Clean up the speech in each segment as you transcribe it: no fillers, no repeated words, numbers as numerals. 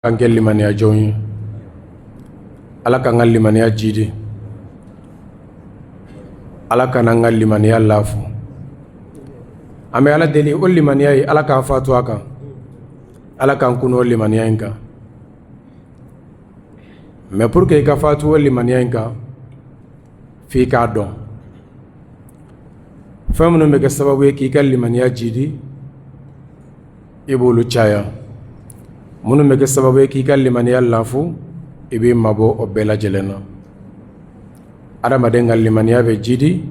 K'an kɛ limaniya jɔn ye, Ala k'an ka limaniya jidi, Ala kana an ka limaniya lafu. An bɛ Ala deli, o limaniya ye, Ala k'an fatu a kan, Ala k'an kunu o limaniya in kan. Mais pour que i ka fatu o limaniya in kan, f'i k'a dɔn fɛn minnu bɛ kɛ sababu ye k'i ka limaniya jidi, i b'olu caya. Minnu bɛ kɛ sababu ye k'i ka limaniya lafu, i b'i mabɔ o bɛɛ lajɛlen na. Adamaden ka limaniya bɛ jidi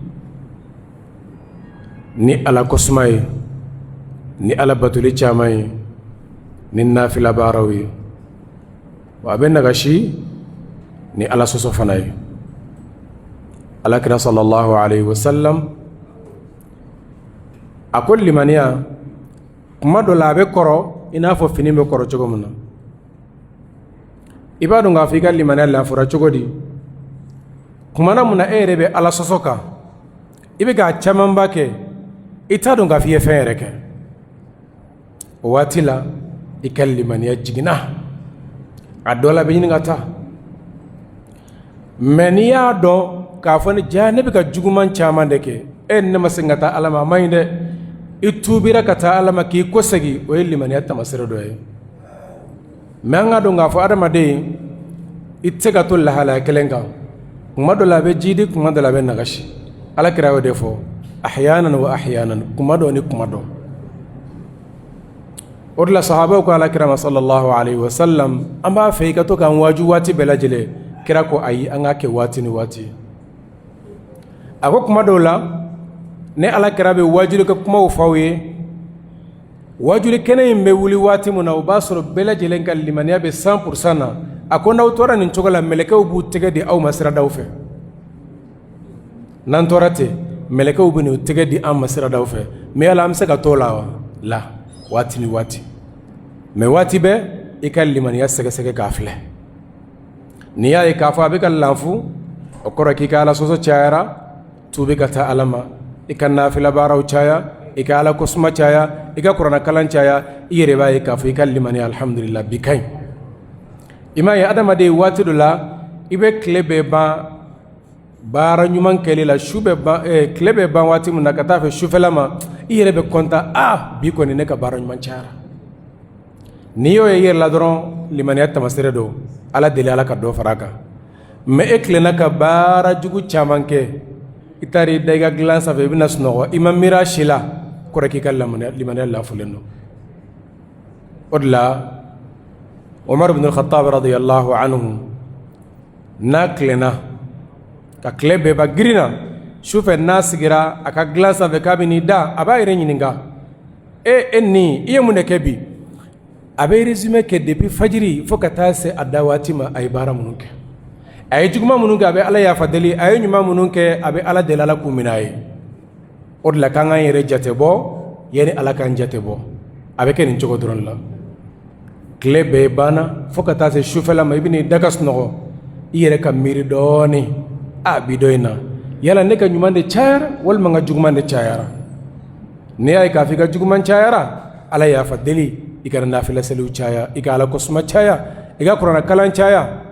ni Ala kosuma ye, ni Ala batoli caman ye, ni nafila baaraw ye. Wa a bɛ nagasi ni Ala sɔsɔ fana ye. Ala kira sallallahu alayhi wa sallam a ko limaniya, kuma dɔ la a bɛ kɔrɔ i n'a fɔ fini bɛ kɔrɔ cogo min na. I b'a dɔn k'a fɔ i ka limaniya lafura cogo di? Kumana mun na e yɛrɛ bɛ Ala sɔsɔ kan, i bɛ k'a camanba kɛ, i t'a dɔn k'a fɔ i ye fɛn yɛrɛ kɛ. O waati la, i ka limaniya jiginna, a dɔ la bɛ ɲini ka taa. Mais n'i y'a dɔn k'a fɔ ni ja ne bɛ ka juguman caman de kɛ, e ne ma segin ka taa Ala ma, a man ɲi dɛ. I tuubira ka taa Ala ma k'i kɔsegin, o ye limaniya tamasere dɔ ye. Mais an k'a dɔn k'a fɔ adamaden, i tɛ se ka to lahalaya kelen kan. Kuma dɔ la a bɛ jidi, kuma dɔ la a bɛ nagasi. Ala kira y'o de fɔ, ahyanan wa ahyanan, kuma dɔ ni kuma dɔ. O de la sahabaw ko Ala kira ma sallallahu alayhi wa sallam, an b'a fɛ i ka to k'an waaju waati bɛɛ lajɛlen. Kira ko ayi, an k'a kɛ waati ni waati. A ko kuma dɔw la, ne Ala kira bɛ waajuli kɛ kumaw f'aw ye. Waajuli kɛnɛ in bɛ wuli waati min na, o b'a sɔrɔ bɛɛ lajɛlen ka limaniya bɛ 100% na. A ko n'aw tora nin cogo la, mɛlɛkɛw b'u tɛgɛ di aw ma siradaw fɛ. N'an tora ten, mɛlɛkɛw bɛ n'u tɛgɛ di an ma siradaw fɛ. Mais yala an bɛ se ka t'o la wa? La, waati ni waati. Mais waati bɛɛ i ka limaniya sɛgɛsɛgɛ k'a filɛ. N'i y'a ye k'a fɔ a bɛ ka lanfu, o kɔrɔ k'i ka Ala sɔsɔ cayara. Tuubi ka taa Ala ma, i ka nafila baaraw caya, i ka Ala kosuma caya, i ka kuranɛ kalan caya. I yɛrɛ b'a ye k'a fɔ i ka limaniya, alhamdulillah, bi ka ɲi. I m'a ye, adamaden, waati dɔ la i bɛ tile bɛɛ ban baara ɲuman kɛli la, su bɛ ban, tile bɛ ban waati min na ka taa fɛ sufɛla ma, i yɛrɛ bɛ kɔntan: aa, bi kɔni ne ka baara ɲuman cayara. N'i y'o ye i yɛrɛ la dɔrɔn, limaniya tamasere don. Ala deli, Ala ka dɔ fara a kan. Mais e tilenna ka baara jugu caman kɛ, i taara i da i ka dilan sanfɛ, i bɛna sunɔgɔ, i ma miiri a si la, kɔrɔ k'i ka limaniya lafulen don. O de la Umar ibn al-Khattab radiyallahu anhu, n'a tilenna ka tile bɛɛ ban girin na, sufɛ n'a sigira a ka dilan sanfɛ k'a bɛ n'i da, a b'a yɛrɛ ɲininka: e e nin, i ye mun de kɛ bi? A bɛ résumé kɛ depuis fajiri fo ka taa se a da waati ma, a ye baara minnu kɛ, a ye juguman minnu kɛ, a bɛ Ala yafa deli. A ye ɲuman minnu kɛ, a bɛ Ala deli, Ala k'u minɛ a ye. O de la k'an k'an yɛrɛ jate bɔ yanni Ala k'an jate bɔ. A bɛ kɛ nin cogo dɔrɔn la. Tile bɛɛ banna fo ka taa se sufɛla ma, i bɛn'i da ka sunɔgɔ, i yɛrɛ ka miiri dɔɔnin: a bi dɔ in na, yala ne ka ɲuman de cayara walima n ka juguman de cayara? N'i y'a ye k'a fɔ i ka juguman cayara, Ala yafa deli, i ka nafila seliw caya, i ka Ala kosuma caya, i ka kuranɛ kalan caya.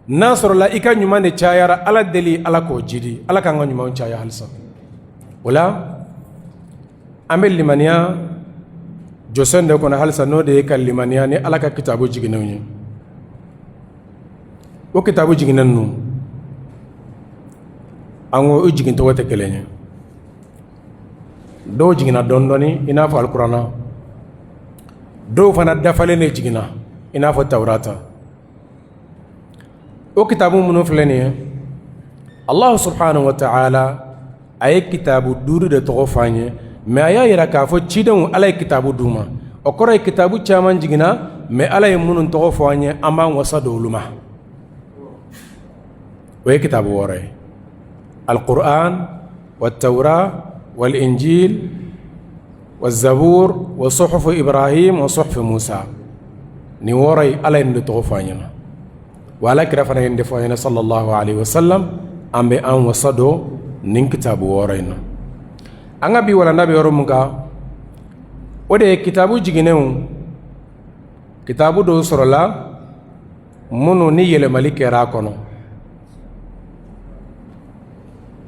N'a sɔrɔla i ka ɲuman de cayara, Ala deli, Ala k'o jidi. Ala k'an ka ɲumanw caya halisa. O la an bɛ limaniya jɔsen de kɔnɔ halisa, n'o de ye ka limaniya ni Ala ka kitabu jiginnenw ye. O kitabu jiginnen ninnu, an ko o jigin tɔgɔ tɛ kelen ye. Dɔw jiginna dɔɔnin dɔɔnin, i n'a fɔ alikuranna. Dɔw fana dafalen de jiginna, i n'a fɔ tawurata. O kitabu minnu filɛ nin ye, Allahu subhanahu wa ta'ala a ye kitabu duuru de tɔgɔ fɔ an ye. Mais a y'a yira k'a fɔ cidenw, Ala ye kitabu d'u ma. O kɔrɔ ye kitabu caman jiginna, mais Ala ye minnu tɔgɔ fɔ an ye, an b'an wasa don olu ma. O ye kitabu wɔɔrɔ ye: alquran wa tawra wal injil wa zabur wa suhufu Ibrahim wa suhufu Musa. Nin wɔɔrɔ ye, Ala ye nin de tɔgɔ fɔ an ɲɛna, wa Ala kira fana ye nin de fɔ an ɲɛna sallallahu alaihi wasallam. An bɛ an wasa don nin kitabu wɔɔrɔ in na. An ka bi walanda bɛ yɔrɔ mun kan, o de ye kitabu jiginnenw. Kitabu dɔw sɔrɔla minnu ni yɛlɛmali kɛra a kɔnɔ.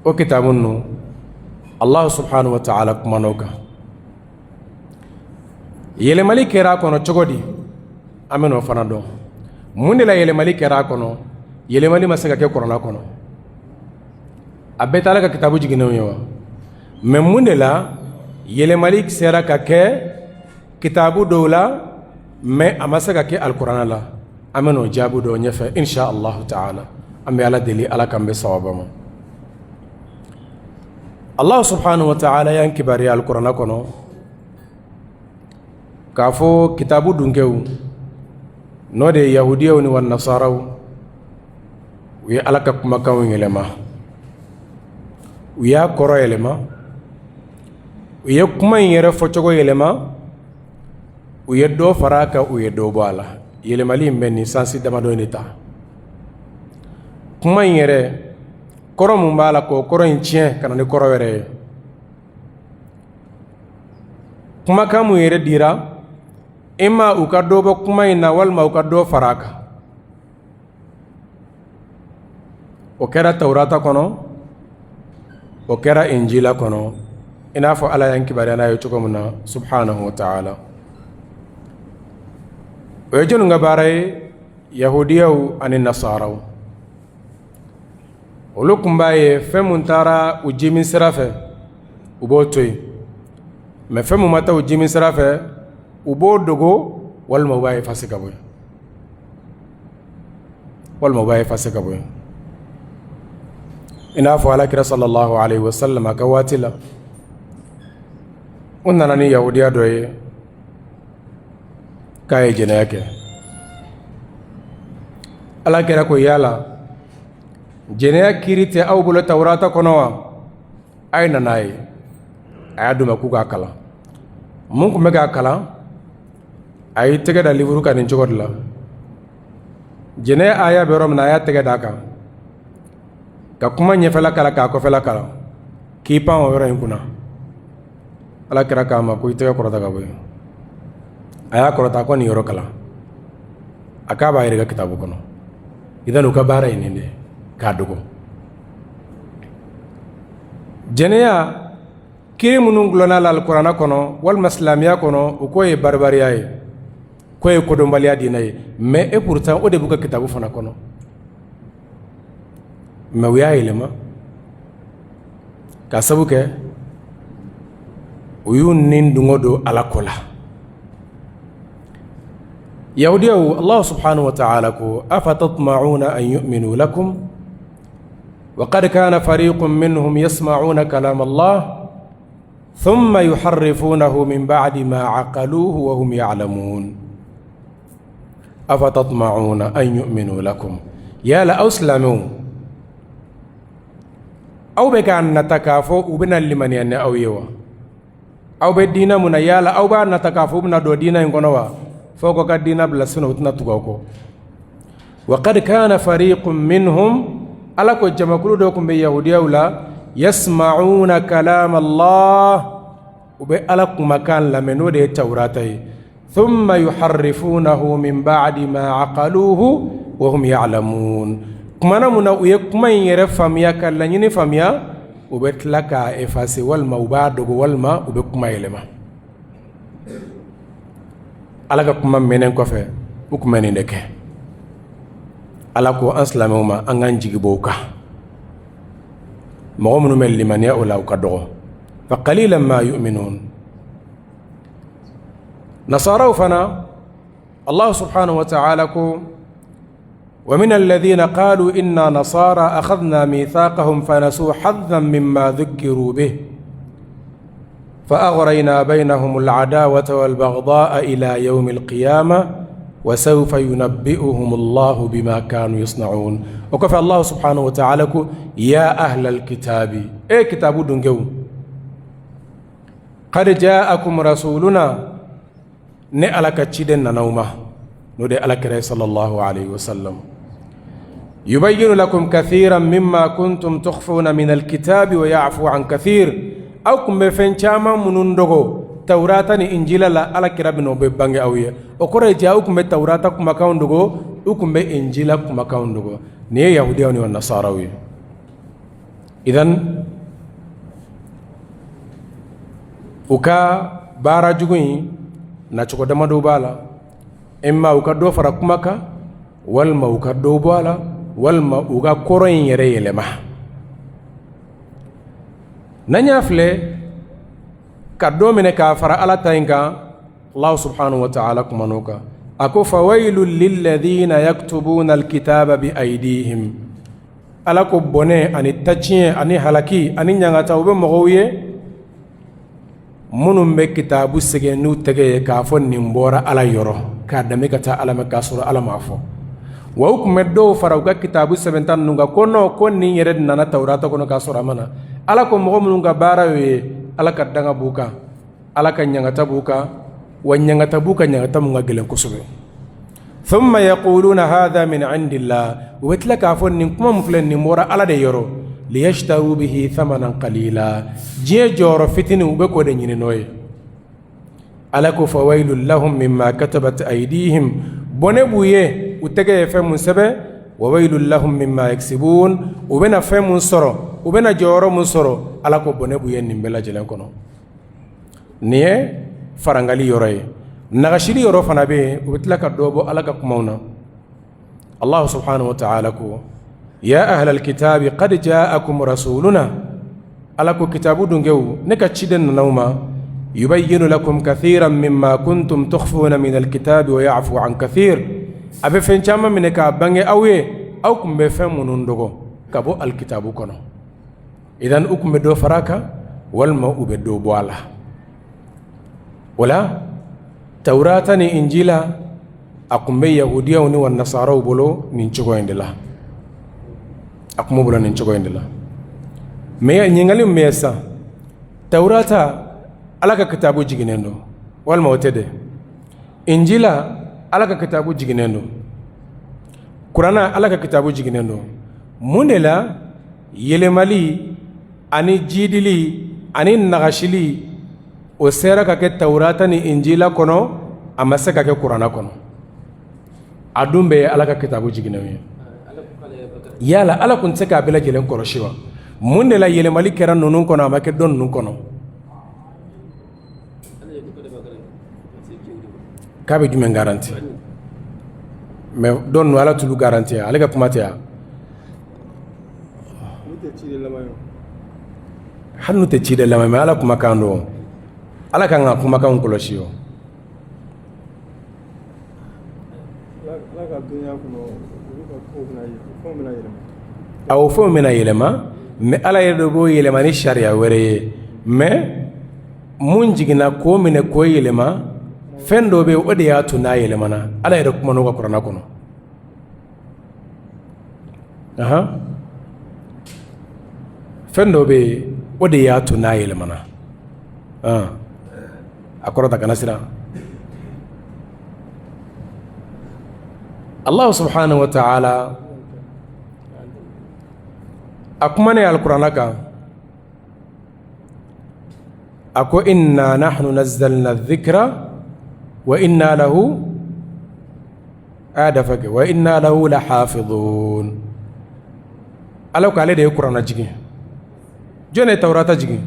O kitabu ninnu, Allah subhanahu wa ta'ala kumana o kan. Yɛlɛmali kɛra a kɔnɔ cogo di? An bɛna o fana dɔn. Mun de la yɛlɛmali kɛra a kɔnɔ? Yɛlɛmali ma se ka kɛ kuranɛ kɔnɔ. A bɛɛ tɛ Ala ka kitabu jiginnenw ye wa? Mais mun de la yɛlɛmali sera ka kɛ kitabu dɔw la, mais a ma se ka kɛ alikuranɛ la? An bɛna o jaabi dɔn ɲɛfɛ, insha allahu taala. An bɛ Ala deli, Ala k'an bɛn sawaba ma. Allah subhanahu wa ta'ala y'an kibaruya alikuranɛ kɔnɔ k'a fɔ kitabu dunkew, n'o de ye yahudiyaw ni wa nasaraw, u ye Ala ka kumakanw yɛlɛma, u y'a kɔrɔ yɛlɛma, u ye kuma in yɛrɛ fɔcogo yɛlɛma, u ye dɔ fara a kan, u ye dɔ bɔ a la. Yɛlɛmali in bɛ nin sansi damadɔ de ta. Kuma in yɛrɛ kɔrɔ mun b'a la, k'o kɔrɔ in tiɲɛ ka na ni kɔrɔ wɛrɛ ye. Kumakan mun yɛrɛ dira i ma, u ka dɔ bɔ kuma in na walima u ka dɔ fara a kan, o kɛra Tawurata kɔnɔ, o kɛra Injila kɔnɔ, i n'a fɔ Ala y'an kibaruya n'a ye cogo min na subhanahu wa ta'ala. O ye jɔnni ka baara ye? Yahudiyaw ani nasaraw. Olu tun b'a ye fɛn mun taara u jimin sira fɛ, u b'o to yen, mais fɛn mun ma taa u jimin sira fɛ, u b'o dogo walima u b'a effacer ka bɔ yen, walima u b'a effacer ka bɔ yen. I n'a fɔ Alakira sallallahu alaihi wasallam a ka waati la, u nana ni yahudiya dɔ ye k'a ye jɛnɛya kɛ. Alakira ko: yala jɛnɛya kiri tɛ aw bolo Tawurata kɔnɔ wa? A ye na n'a ye. A y'a d'u ma k'u k'a kalan. Mun tun bɛ k'a kalan, a y'i tɛgɛ da livre kan nin cogo de la. Jɛnɛya aya bɛ yɔrɔ min na, a y'a tɛgɛ d'a kan ka kuma ɲɛfɛla kalan, k'a kɔfɛla kalan, k'i pan o yɔrɔ in kunna. Ala kira k'a ma ko i tɛgɛ kɔrɔta ka bɔ yen. A y'a kɔrɔta, ko nin yɔrɔ kalan. A k'a b'a yɛrɛ ka kitabu kɔnɔ. Idan u ka baara ye nin de, k'a dogo. Jɛnɛya kiri minnu gulonna la alikuranɛ kɔnɔ walima silamɛya kɔnɔ, u k'o ye baribariya ye, k'o ye kodɔnbaliya diinɛ ye. Mais et pourtant o de b'u ka kitabu fana kɔnɔ, mais u y'a yɛlɛma ka sabu kɛ u y'u ni dungɔ don Ala ko la. Yahudiyaw, Allah subhanahu wa ta'ala ko: afatatma'una an yu'minu lakum wa qad kana fariqun minhum yasma'una kalam Allah thumma yuharrifunahu min ba'di ma aqaluhu wa hum ya'lamun. Afatatma'una an yu'minu lakum, yala aw silamɛw, aw bɛ k'a nata k'a fɔ u bɛna limaniya ni aw ye wa? Aw bɛ diinɛ mun na, yala aw b'a nata k'a fɔ u bɛna don diinɛ in kɔnɔ wa? Fo ko ka diinɛ bila, sinon u tɛna tugu aw kɔ. Wa qad kana fariqun minhum, Ala ko jamakulu dɔ tun bɛ yahudiyaw la, yasma'una kalam Allah, u bɛ Ala kumakan lamɛn, n'o de ye Tawurata ye, thumma yuharrifunahu min ba'di ma aqaluhu wa hum ya'lamun. Kumana mun na u ye kuma in yɛrɛ faamuya, ka laɲini faamuya, u bɛ tila k'a effacer walima u b'a dogo walima u bɛ kuma yɛlɛma. Ala ka kuma mɛnnen kɔfɛ, u tun bɛ nin de kɛ. Ala ko an silamɛw ma, an k'an jigi bɔ u kan. Mɔgɔ minnu bɛ limaniya o la, u ka dɔgɔ. Fa qalilan ma yu'minun. Nasaraw fana, Allah subhanahu wa ta'ala ko: wa min alladhina qalu inna nasara akhadna mithaqahum fanasu hadhan mimma dhukkiru bih فأغرينا بينهم العداوة والبغضاء إلى يوم القيامة وسوف ينبئهم الله بما كانوا يصنعون. وكفى الله سبحانه وتعالى: يا أهل الكتاب، e kitabu dunkew، قد جاءكم رسولنا، ne Ala ka ciden nana aw ma, n'o de Ala kira sallallahu alaihi wasallam، يبين لكم كثيرا مما كنتم تخفون من الكتاب ويعفو عن كثير. Aw tun bɛ fɛn caman minnu dogo Tawurata ni Injila la, Ala kira bɛna o bɛ bange aw ye. O kɔrɔ ye jaa u tun bɛ Tawurata kumakanw dogo, u tun bɛ Injila kumakanw dogo. Nin ye yahudiyaw ni nasaraw ye. Idan u ka baara jugu in nacogo damadɔ b'a la, imma u ka dɔ fara kuma kan, walima u ka dɔ bɔ a la, walima u ka kɔrɔ in yɛrɛ yɛlɛma. N'an y'a filɛ ka dɔ minɛ k'a fara Ala ta in kan, Allah subhanahu wa ta'ala kuman'o kan, a ko fawailu lilladhina yaktubuna alkitaba bi aydihim. Ala ko bɔnɛ ani tatiɲɛ ani halaki ani ɲangata u bɛ mɔgɔw ye minnu bɛ kitabu sɛbɛn n'u tɛgɛ ye k'a fɔ nin bɔra Ala yɔrɔ, k'a dami ka taa Ala ma k'a sɔrɔ Ala m'a fɔ. Wa u tun bɛ dɔw fara u ka kitabu sɛbɛnta ninnu kan ko non, ko nin yɛrɛ nana Tawurata kɔnɔ k'a sɔrɔ a ma na. Ala ko mɔgɔ minnu ka baara y'o ye, Ala ka danga b'u kan, Ala ka ɲangata b'u kan, wa ɲangata b'u kan, ɲangata mun ka gɛlɛn kosɛbɛ. Thumma yaquluna hadha min indillah, u bɛ tila k'a fɔ nin kuma min filɛ nin bɔra Ala de yɔrɔ. Liyashtaru bihi thamanan qalila, diɲɛ jɔyɔrɔ fitinin u bɛ k'o de ɲini n'o ye. Ala ko fawailul lahum mimma katabat aydihim, bɔnɛ b'u ye u tɛgɛ ye fɛn mun sɛbɛn. Wa wailul lahum mimma yaksibun, u bɛna fɛn mun sɔrɔ, u bɛna jɔyɔrɔ mun sɔrɔ, Ala ko bɔnɛ b'u ye nin bɛɛ lajɛlen kɔnɔ. Nin ye farangali yɔrɔ ye. Nagasili yɔrɔ fana bɛ yen, u bɛ tila ka dɔ bɔ Ala ka kumaw na. Allah subhanahu wa ta'ala ko ya ahlal kitabi qad ja'akum rasuluna, Ala ko kitabu dunkew, ne ka ciden nana aw ma. Yubayyinu lakum kathiran mimma kuntum tukhfuna min alkitabi wa ya'fu an kathir, a bɛ fɛn caman minɛ k'a bange aw ye, aw tun bɛ fɛn minnu dogo ka bɔ alikitabu kɔnɔ. Idan u tun bɛ dɔ fara a kan walima u bɛ dɔ bɔ a la. O la Tawurata ni Injila a tun bɛ yahudiyaw ni wa nasaraw bolo nin cogo in de la, a tun b'u bolo nin cogo in de la. Mais ɲininkali min bɛ yen sisan, Tawurata Ala ka kitabu jiginnen don walima o tɛ dɛ? Injila Ala ka kitabu jiginnen don, Kuranna Ala ka kitabu jiginnen don. Mun de la yɛlɛmali ani jidili ani nagasili o sera ka kɛ Tawurata ni Injila kɔnɔ, a ma se ka kɛ Kuranna kɔnɔ? A dun bɛɛ ye Ala ka kitabu jiginnenw ye. Yala Ala tun tɛ se k'a bɛɛ lajɛlen kɔlɔsi wa? Mun de la yɛlɛmali kɛra ninnu kɔnɔ, a ma kɛ dɔ ninnu kɔnɔ? K'a bɛ jumɛn garanti? Mais dɔ ninnu Ala t'olu garanti, ale ka kuma tɛ yan. Hali n'u tɛ ciden laban, mais Ala kumakan don, Ala kan ka kumakanw kɔlɔsi o. Awɔ, fɛnw bɛna yɛlɛma, mais Ala yɛrɛ de b'o yɛlɛma ni sariya wɛrɛ ye. Mais mun jiginna k'o minɛ k'o yɛlɛma, fɛn dɔ bɛ yen, o de y'a to n'a yɛlɛmana. Ala yɛrɛ kumana o kan Kuranɛ kɔnɔ. Ahan, fɛn dɔ bɛ yen, o de y'a to n'a yɛlɛmana. A kɔrɔ ta, kana siran. Allah subhanahu wa ta'ala a kumanen alikuranɛ kan, a ko inna nahnu nazzalna dhikra wa inna lahu, a dafa kɛ, wa inna lahu lahafidhun. Ala ko ale de ye kuranɛ jigin. Jɔn de ye Tawurata jigin?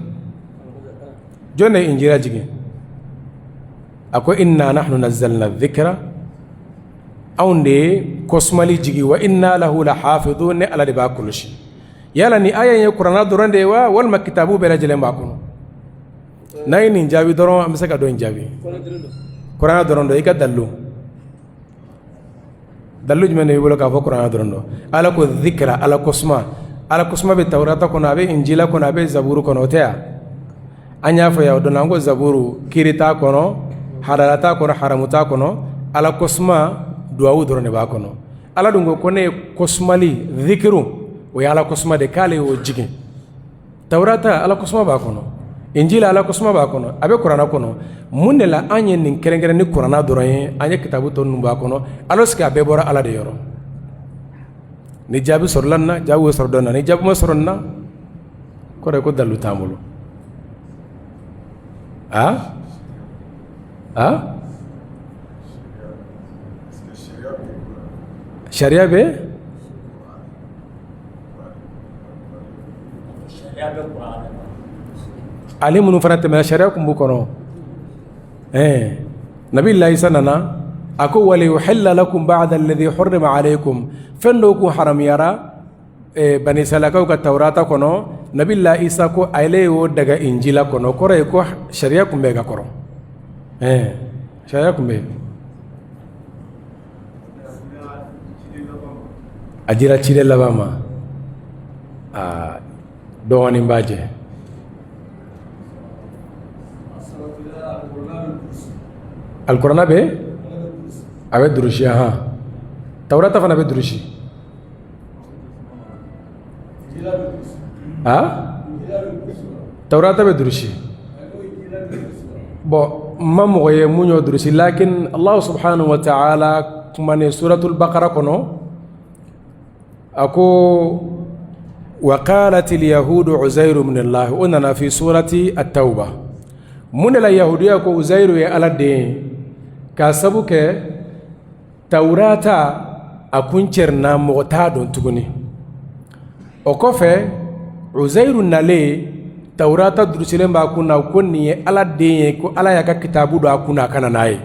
Jɔn de ye Injila jigin? A ko inna nahnu nazzalna dhikra, anw de ye kosumali jigin, wa inna lahu lahafidhun, ne Ala de b'a kɔlɔsi. Yala ni aya in ye kuranɛ dɔrɔn de ye wa, walima kitabu bɛɛ lajɛlen b'a kɔnɔ? N'a ye nin jaabi dɔrɔn, an bɛ se ka dɔ in jaabi. Kuranɛ dɔrɔn don. I ka dalilu, dalilu jumɛn de b'i bolo k'a fɔ kuranɛ dɔrɔn don? Ala ko dhikra, Ala ko suma, Ala ko suma bɛ Tawurata kɔnɔ, a bɛ Injila kɔnɔ, a bɛ Zaburu kɔnɔ, o tɛ yan? An y'a fɔ yan o don na, an ko Zaburu kiri t'a kɔnɔ, halala t'a kɔnɔ, haramu t'a kɔnɔ, Ala ko suma duwawu dɔrɔn de b'a kɔnɔ. Ala dun ko ko ne ye kosumali zikiru, o ye Ala kosuma de k'ale y'o jigin. Tawurata Ala kosuma b'a kɔnɔ, Injila Ala kosuma b'a kɔnɔ, a bɛ kuranɛ kɔnɔ. Mun de la an ye nin kɛrɛnkɛrɛn ni kuranɛ dɔrɔn ye, an ye kitabu tɔ ninnu b'a kɔnɔ, alors que a bɛɛ bɔra Ala de yɔrɔ? Ni jaabi sɔrɔla nin na, jaabi bɛ sɔrɔ dɔ na. Ni jaabi ma sɔrɔ nin na, kɔrɔ ye ko dalilu t'an bolo. Aa, A sariya bɛ ale minnu fana tɛmɛna, sariya tun b'u kɔnɔ. Ɛɛ, Nabi Isa nana, a ko wa liyuhilla lakum ba'da alladhi hurrima alaykum. Fɛn dɔw kun haramuyara bani Israilakaw ka tawurata kɔnɔ, Nabi Isa ko ale y'o daga injila kɔnɔ. Kɔrɔ ye ko sariya tun bɛ ka kɔrɔ, sariya tun bɛ yen. A dira ciden laban ma. Aa, dɔgɔnin b'a jɛ. Alikuranɛ bɛ, a bɛ durusi. Ahan, tawurata fana bɛ durusi. A tawurata bɛ durusi. Bon, n ma mɔgɔ ye mun y'o durusi, lakin Allah subhanahu wa ta'ala kumanen suratul bakara kɔnɔ, a ko wa qalatil yahudu uzairu ibn Allah. O nana fi surati at-tauba. Mun de la yahudiya ko Uzairu ye Ala den ye? K'a sabu kɛ tawurata a kun cɛrinna, mɔgɔ t'a dɔn tuguni. O kɔfɛ, Uzairu nalen, tawurata durusilen b'a kun na, ko nin ye Ala den ye, ko Ala y'a ka kitabu don a kun na, a ka na n'a ye.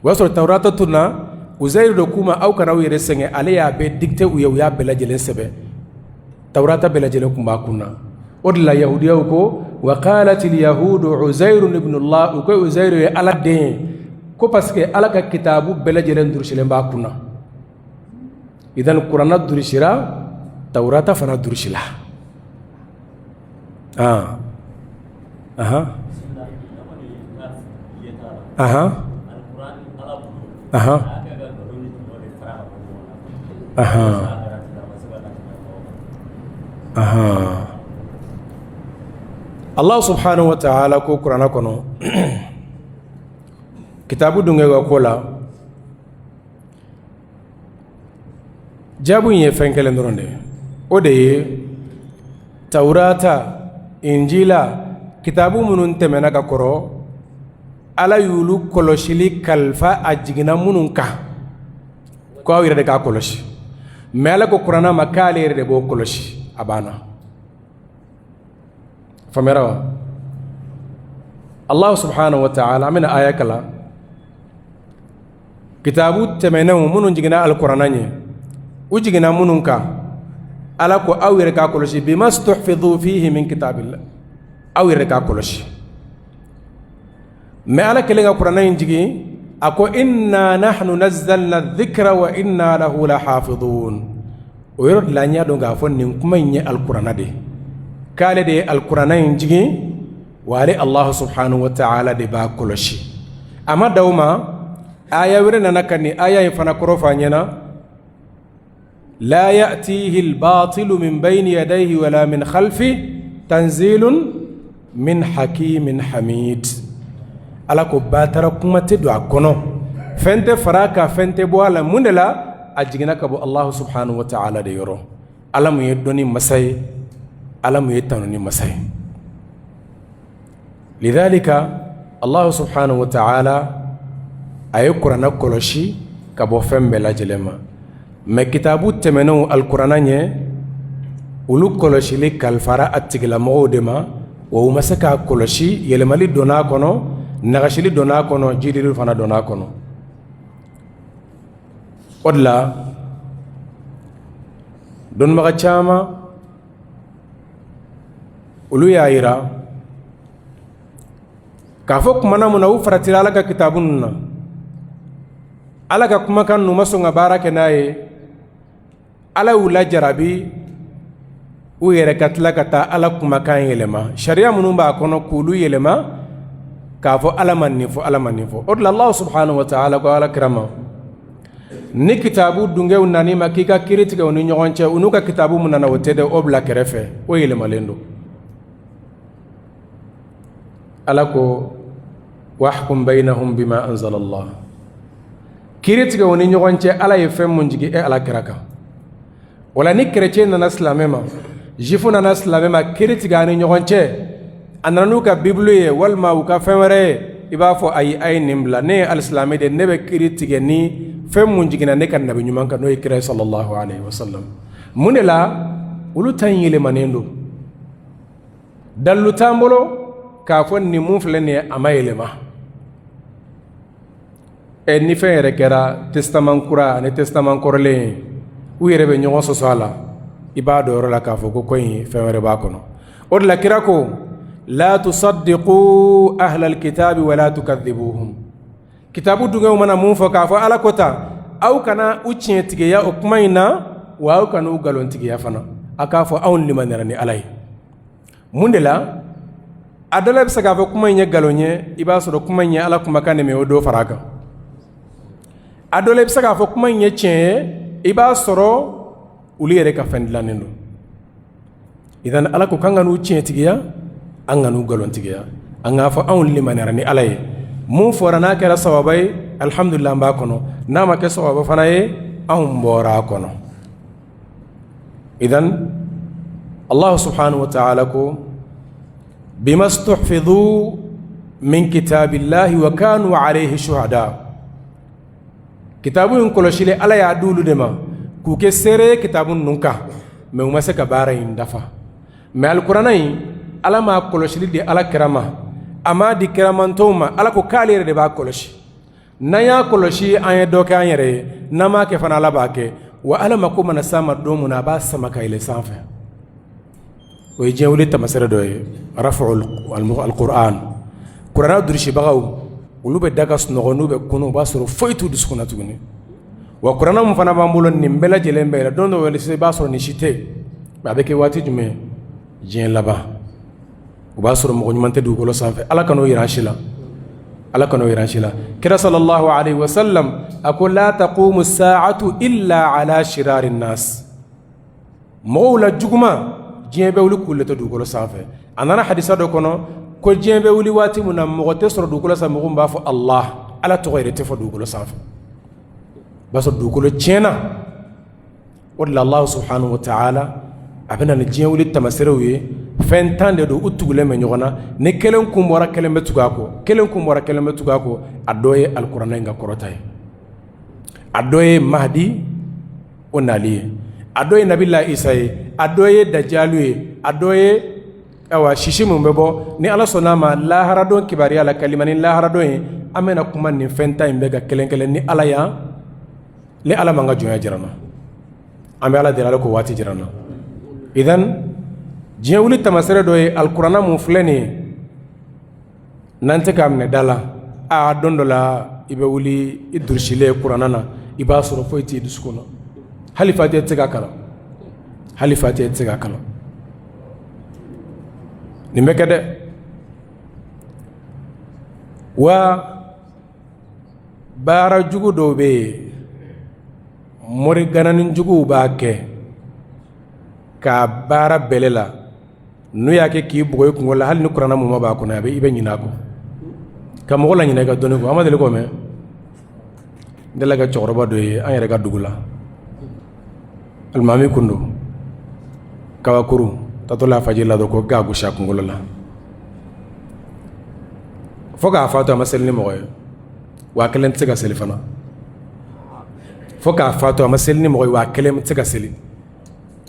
O y'a sɔrɔ tawurata tunna. Uzairu de k'u ma aw kana aw yɛrɛ sɛgɛn, ale y'a bɛɛ dicté u ye, u y'a bɛɛ lajɛlen sɛbɛn. Tawurata bɛɛ lajɛlen tun b'a kun na. O de la yahudiyaw ko wa qalatil yahudu uzairu ibn Allah. U ko Uzairu ye Ala den ye, ko parce que Ala ka kitabu bɛɛ lajɛlen durusilen b'a kun na. Idan kuranna durusira, tawurata fana durusila. Ah, ahan, ahan, ahan, ahan, ahan. Allah subhanahu wa ta'ala ko kuranna kɔnɔ, kitabu dunge ka ko la, jaabu in ye fɛn kelen dɔrɔn de ye. O de ye tawurata, injila, kitabu minnu tɛmɛna ka kɔrɔ, Ala y'olu kɔlɔsili kalifa a jiginna minnu kan, ko aw yɛrɛ de k'a kɔlɔsi. Mais Ala ko kuranna ma k'ale yɛrɛ de b'o kɔlɔsi. A banna. Faamuyara wa? Allah subhanahu wa ta'ala, an bɛna aya kalan. Kitabu tɛmɛnenw minnu jiginna alikuranna ɲɛ, u jiginna minnu kan, Ala ko aw yɛrɛ k'a kɔlɔsi. Bima stuhfidu fihi min kitabillah, aw yɛrɛ k'a kɔlɔsi. Mais Ala kɛlen ka kuranna in jigin, a ko inna nahnu nazzalna dhikra wa inna lahu lahafidun. O yɔrɔ de la an y'a dɔn k'a fɔ nin kuma in ye alikuranna de ye, k'ale de ye alikuranna in jigin, wa ale Allah subhanahu wa ta'ala de b'a kɔlɔsi. A ma dan o ma, aya wɛrɛ nana ka nin aya in fana kɔrɔ fɔ a ɲɛna: la ya'tihi al-batilu min bayni yadayhi wala min khalfi tanzilun min hakimin hamid. Ala ko batara kuma tɛ don a kɔnɔ, fɛn tɛ fara a kan, fɛn tɛ bɔ a la. Mun de la? A jiginna ka bɔ Allah subhanahu wa ta'ala de yɔrɔ, Ala mun ye dɔnni masa ye, Ala mun ye tanuni masa ye. Lidhalika Allah subhanahu wa ta'ala a ye kuranna kɔlɔsi ka bɔ fɛn bɛɛ lajɛlen ma. Mais kitabu tɛmɛnenw alikuranna ɲɛ, olu kɔlɔsili kalifara a tigilamɔgɔw de ma, wa u ma se k'a kɔlɔsi. Yɛlɛmali donna a kɔnɔ, nagasili donna a kɔnɔ, jidili fana donna a kɔnɔ. O de la dɔnnibaga caman, olu y'a yira k'a fɔ kumana mun na u faratira Ala ka kitabu ninnu na, Ala ka kumakan ninnu ma sɔn ka baara kɛ n'a ye, Ala y'u lajarabi u yɛrɛ ka tila ka taa Ala kumakan yɛlɛma, sariya minnu b'a kɔnɔ k'olu yɛlɛma, k'a fɔ Ala ma nin fɔ, Ala ma nin fɔ. O de la Allah subhanahu wa ta'ala ko Ala kira ma, ni kitabu dungew nan'i ma k'i ka kiri tigɛ u ni ɲɔgɔn cɛ, u n'u ka kitabu mun nana o tɛ dɛ, o bila kɛrɛfɛ, o yɛlɛmalen don. Ala ko wahkum bainahum bima anzala Allah, kiri tigɛ u ni ɲɔgɔn cɛ Ala ye fɛn mun jigin e Ala kira kan. Wala ni chrétien nana silamɛ ma, juif nana silamɛ ma, kiri tigɛ a ni ɲɔgɔn cɛ, a nana n'u ka bibulu ye walima u ka fɛn wɛrɛ ye. I b'a fɔ ayi, a ye nin bila. Ne ye alisilamɛ de, ne bɛ kiri tigɛ ni fɛn mun jiginna ne ka nabi ɲuman kan, n'o ye kira sallallahu alaihi wasallam. Mun de la olu ta in yɛlɛmanen don? Dalilu t'an bolo k'a fɔ nin mun filɛ nin ye, a ma yɛlɛma. Ɛ, ni fɛn yɛrɛ kɛra testament kura ani testament kɔrɔlen ye, u yɛrɛ bɛ ɲɔgɔn sɔsɔ a la. I b'a dɔn yɔrɔ la k'a fɔ ko in fɛn wɛrɛ b'a kɔnɔ. O de la kira ko: la tusaddiqu ahlal kitabi wala tukadhibuhum. Kitabu dungew mana mun fɔ k'a fɔ Ala ko tan, aw kana u tiɲɛtigiya o kuma in na, wa aw kana u nkalontigiya fana. A k'a fɔ anw limaniyara ni Ala ye. Mun de la a dɔ la i bɛ se k'a fɔ kuma in ye nkalon ye? I b'a sɔrɔ kuma in ye Ala kumakan de, mais o dɔ fara a kan. A dɔ la i bɛ se k'a fɔ kuma in ye tiɲɛ ye, i b'a sɔrɔ olu yɛrɛ ka fɛn dilannen don. Idan Ala ko k'an ka n'u tiɲɛtigiya, an ka n'u nkalontigiya. An k'a fɔ anw limaniyara ni Ala ye. Mun fɔra, n'a kɛra sawaba ye, alihamudulila, an b'a kɔnɔ. N'a ma kɛ sawaba fana ye, anw bɔra a kɔnɔ. Idan Allah subhanahu wa ta'ala ko: bima stuhfidhu min kitabillahi wa kanu alayhi shuhada. Kitabu in kɔlɔsili, Ala y'a di olu de ma k'u kɛ seere ye kitabu ninnu kan, mais u ma se ka baara in dafa. Mais alikuranɛ in, Ala m'a kɔlɔsili di Ala kira ma, a m'a di kiramantɔw ma. Ala ko k'ale yɛrɛ de b'a kɔlɔsi. N'an y'a kɔlɔsi, an ye dɔ kɛ an yɛrɛ ye. N'an m'a kɛ fana, Ala b'a kɛ. Wa Ala mako mana s'a ma don mun na, a b'a sama ka yɛlɛ sanfɛ. O ye diɲɛ wuli tamasere dɔ ye, rafu alquran. Kuranɛ durusibagaw, olu bɛ da ka sunɔgɔ, n'u bɛ kunu, o b'a sɔrɔ foyi t'u dusukun na tuguni. Wa kuranɛ mun fana b'an bolo, nin bɛɛ lajɛlen bɛ yɛlɛ don dɔ wɛrɛ, i b'a sɔrɔ nin si tɛ yen. A bɛ kɛ waati jumɛn? Diɲɛ laban. O b'a sɔrɔ mɔgɔ ɲuman tɛ dugukolo sanfɛ. Ala kan'o yira an si la, Ala kan'o yira an si la. Kira sallallahu alaihi wasallam a ko: la taqumu sa'atu illa ala shirari nas. Mɔgɔw la juguman, diɲɛ bɛ wuli k'u le to dugukolo sanfɛ. A nana hadisa dɔ kɔnɔ ko diɲɛ bɛ wuli waati min na, mɔgɔ tɛ sɔrɔ dugukolo sanfɛ mɔgɔ min b'a fɔ Allah. Ala tɔgɔ yɛrɛ tɛ fɔ dugukolo sanfɛ. O b'a sɔrɔ dugukolo tiɲɛna. O de la Allah subhanahu wa ta'ala a bɛ na ni diɲɛ wuli tamaserew ye. Fɛn 10 de don, u tugulen bɛ ɲɔgɔn na. Ni kelen kun bɔra, kelen bɛ tugu a kɔ. Kelen kun bɔra, kelen bɛ tugu a kɔ. A dɔ ye alikuranɛ in ka kɔrɔta ye, a dɔ ye Mahdi o nali ye, a dɔ ye Nabila Isa ye, a dɔ ye Dajalu ye, a dɔ ye ayiwa sisi mun bɛ bɔ. Ni Ala sɔnna a ma, laharadon kibaruya la, kalima ni laharadon ye, an bɛna kuma nin fɛn 10 in bɛɛ ka kelen kelen, ni Ala yan, ni Ala man ka jɔnya jira n na. An bɛ Ala deli, Ala ko waati jira n na. Idan diɲɛ wuli tamasere dɔ ye alikuranna mun filɛ nin ye, n'an tɛ k'a minɛ da la, a don dɔ la i bɛ wuli i durusilen kuranna na, i b'a sɔrɔ foyi t'i dusukun na. Hali fatiha tɛ se ka kalan, hali fatiha tɛ se ka kalan. Nin bɛ kɛ dɛ. Wa baara jugu dɔw bɛ yen, morigananin juguw b'a kɛ k'a baara bɛlɛ la. N'u y'a kɛ k'i bugɔ i kunkolo la, hali ni kuranna mun b'a kɔnɔ, a bɛ i bɛ ɲinɛ a kɔ, ka mɔgɔ laɲinɛ i ka dɔnni kɔ. An ma deli k'o mɛn. N delila ka cɛkɔrɔba dɔ ye an yɛrɛ ka dugu la, alimami kun don. Kabakuru tatɔ la fajiri la dɔrɔn, ko k'a gosi a kunkolo la fo k'a fatu. A ma seli ni mɔgɔ ye, wa a kelen tɛ se ka seli fana. Fo k'a fatu, a ma seli ni mɔgɔ ye, wa a kelen tɛ se ka seli.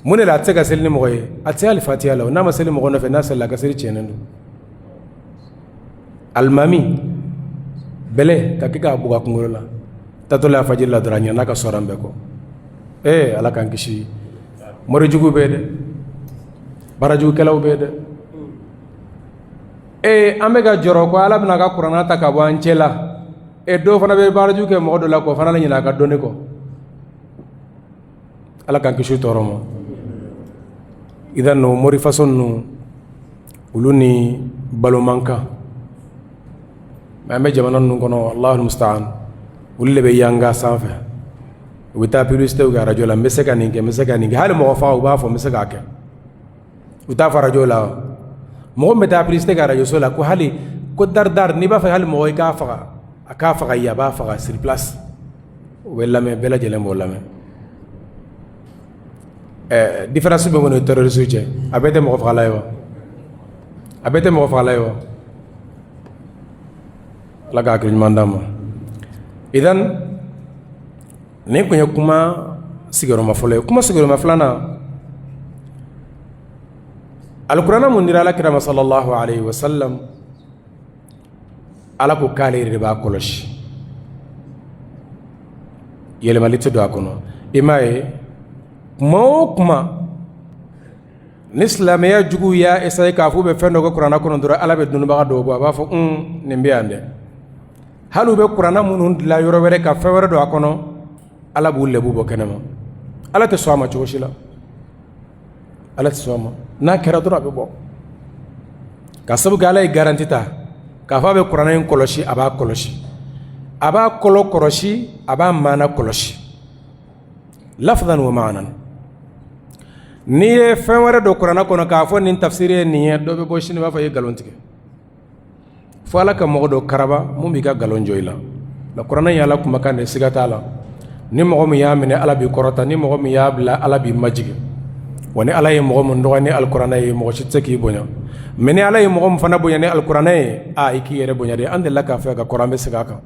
Mun de la a tɛ se ka seli ni mɔgɔ ye? A tɛ hali fatiya la. N'a ma seli mɔgɔ nɔfɛ, n'a selila, a ka seli tiɲɛnen don. Alimami bɛlɛ ka kɛ k'a bugɔ a kunkolo la, tatɔ la fajiri la dɔrɔn, a ɲinɛna ka sɔrɔ bɛɛ kɔ. Ee, Ala k'an kisi. Morijugu bɛ dɛ, baarajugukɛlaw bɛ dɛ. Ee, an bɛ ka jɔrɔ ko Ala bɛna a ka kuranna ta ka bɔ an cɛ la. E, dɔw fana bɛ baarajugu kɛ mɔgɔ dɔ la k'o fana ɲinɛ a ka dɔnni kɔ. Ala k'an kisi tɔɔrɔ ma. Idan o mori façon ninnu, olu ni balo man kan. Mais an bɛ jamana ninnu kɔnɔ, Allahul musta'an, olu de bɛ yanga sanfɛ. U bɛ taa publicité kɛ arajo la: n bɛ se ka nin kɛ, n bɛ se ka nin kɛ. Hali mɔgɔ faga, u b'a fɔ n bɛ se k'a kɛ. U t'a fɔ arajo la. Mɔgɔ min bɛ taa publicité kɛ arajo la ko hali ko dari dari, n'i b'a fɛ hali mɔgɔ i k'a faga, a k'a faga yen, a b'a faga sur place. O bɛ lamɛn, bɛɛ lajɛlen b'o lamɛn. Ɛɛ, différence bɛ mun ni terroriste cɛ? A bɛɛ tɛ mɔgɔ fagala ye wa? A bɛɛ tɛ mɔgɔ fagala ye wa? Ala ka hakili ɲuman d'an ma. Idan nin tun ye kuma sigiyɔrɔma fɔlɔ ye. Kuma sigiyɔrɔma filanan, alikuranɛ mun dira ala kira ma sallallahu alaihi wasallam, ala ko k'ale yɛrɛ de b'a kɔlɔsi, yɛlɛmali tɛ don a kɔnɔ. I m'a ye, kuma o kuma ni silamɛya juguw y'a essayer k'a fɔ u bɛ fɛn dɔ kɛ kuranɛ kɔnɔ dɔrɔn, ala bɛ dɔnnibaga dɔw bɔ, a b'a fɔ nin bɛ yan dɛ. Hali u bɛ kuranɛ minnu dilan yɔrɔ wɛrɛ ka fɛn wɛrɛ don a kɔnɔ, ala b'u lebu bɔ kɛnɛma. Ala tɛ sɔn a ma cogo si la, ala tɛ sɔn a ma. N'a kɛra dɔrɔn, a bɛ bɔ ka sabu kɛ ala ye garanti ta k'a fɔ a bɛ kuranɛ in kɔlɔsi. A b'a kɔlɔsi, a b'a kɔlɔ kɔlɔsi, a b'a maana kɔlɔsi, lafzan wa maanan. N'i ye fɛn wɛrɛ don kuranɛ kɔnɔ k'a fɔ nin tafsiri ye nin ye, dɔ bɛ bɔ sini b'a fɔ i ye nkalon tigɛ. Fo ala ka mɔgɔ dɔ karaba mun b'i ka nkalon jɔ i la. Nka kuranɛ ye ala kumakan de, siga t'a la. Ni mɔgɔ min y'a minɛ, ala b'i kɔrɔta. Ni mɔgɔ min y'a bila, ala b'i majigin. Wa ni ala ye mɔgɔ min dɔgɔya ni alikuranɛ ye, mɔgɔ si tɛ se k'i bonya. Mais ni ala ye mɔgɔ min fana bonya ni alikuranɛ ye, aa, i k'i yɛrɛ bonya de. An delila k'a fɔ ka kɔrɔ, an bɛ segin a kan.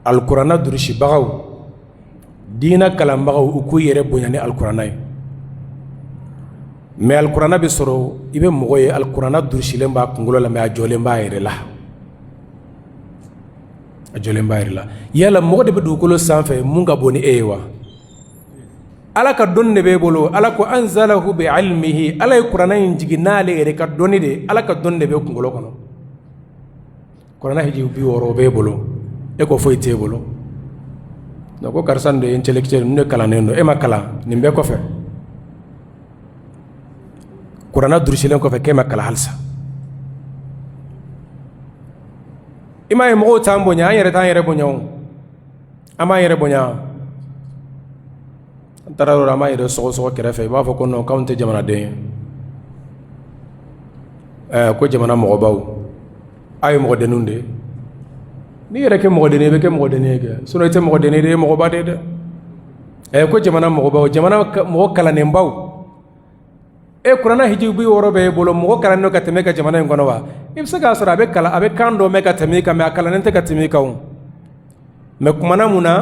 Alikuranɛ durusibagaw, diinɛ kalanbagaw, u k'u yɛrɛ bonya ni alikuranɛ ye. Mais alikuranɛ bɛ sɔrɔ, i bɛ mɔgɔ ye, alikuranɛ durusilen b'a kunkolo la, mais a jɔlen b'a yɛrɛ la, a jɔlen b'a yɛrɛ la. Yala mɔgɔ de bɛ dugukolo sanfɛ mun ka bon ni e ye wa? Ala ka dɔnni de b'e bolo. Ala ko anzalahu bi ilmihi, ala ye kuranɛ in jigin n'ale yɛrɛ ka dɔnni de. Ala ka dɔnni de bɛ kunkolo kɔnɔ. Kuranɛ hijibu 60 b'e bolo, e ko foyi t'e bolo. Donc ko karisa nin de ye intellectuel, ninnu de kalannen don. E ma kalan nin bɛɛ kɔfɛ, kuranɛ durusilen kɔfɛ, k'e ma kalan halisa. I m'a ye, mɔgɔw t'an bonya, an yɛrɛ t'an yɛrɛ bonya. O an b'an yɛrɛ bonya, an taara yɔrɔ, an b'an yɛrɛ sɔgɔsɔgɔ kɛrɛfɛ. I b'a fɔ ko non, k'anw tɛ jamanaden ye. Ko jamana mɔgɔbaw, aw ye mɔgɔdenninw de ye. N'i yɛrɛ kɛ mɔgɔdennin ye, i bɛ kɛ mɔgɔdennin ye kɛ, sinon i tɛ mɔgɔdennin ye, i ye mɔgɔba de ye dɛ. Ko jamana mɔgɔbaw, jamana mɔgɔ kalannenbaw. E, kuranɛ hijibu 60 bɛ e bolo, mɔgɔ kalannen ka tɛmɛ e ka jamana in kɔnɔ wa? I bɛ se k'a sɔrɔ a bɛ kalan, a bɛ kan dɔ mɛn ka tɛmɛ i kan, mais a kalannen tɛ ka tɛmɛ i kan o. Mais kumana mun na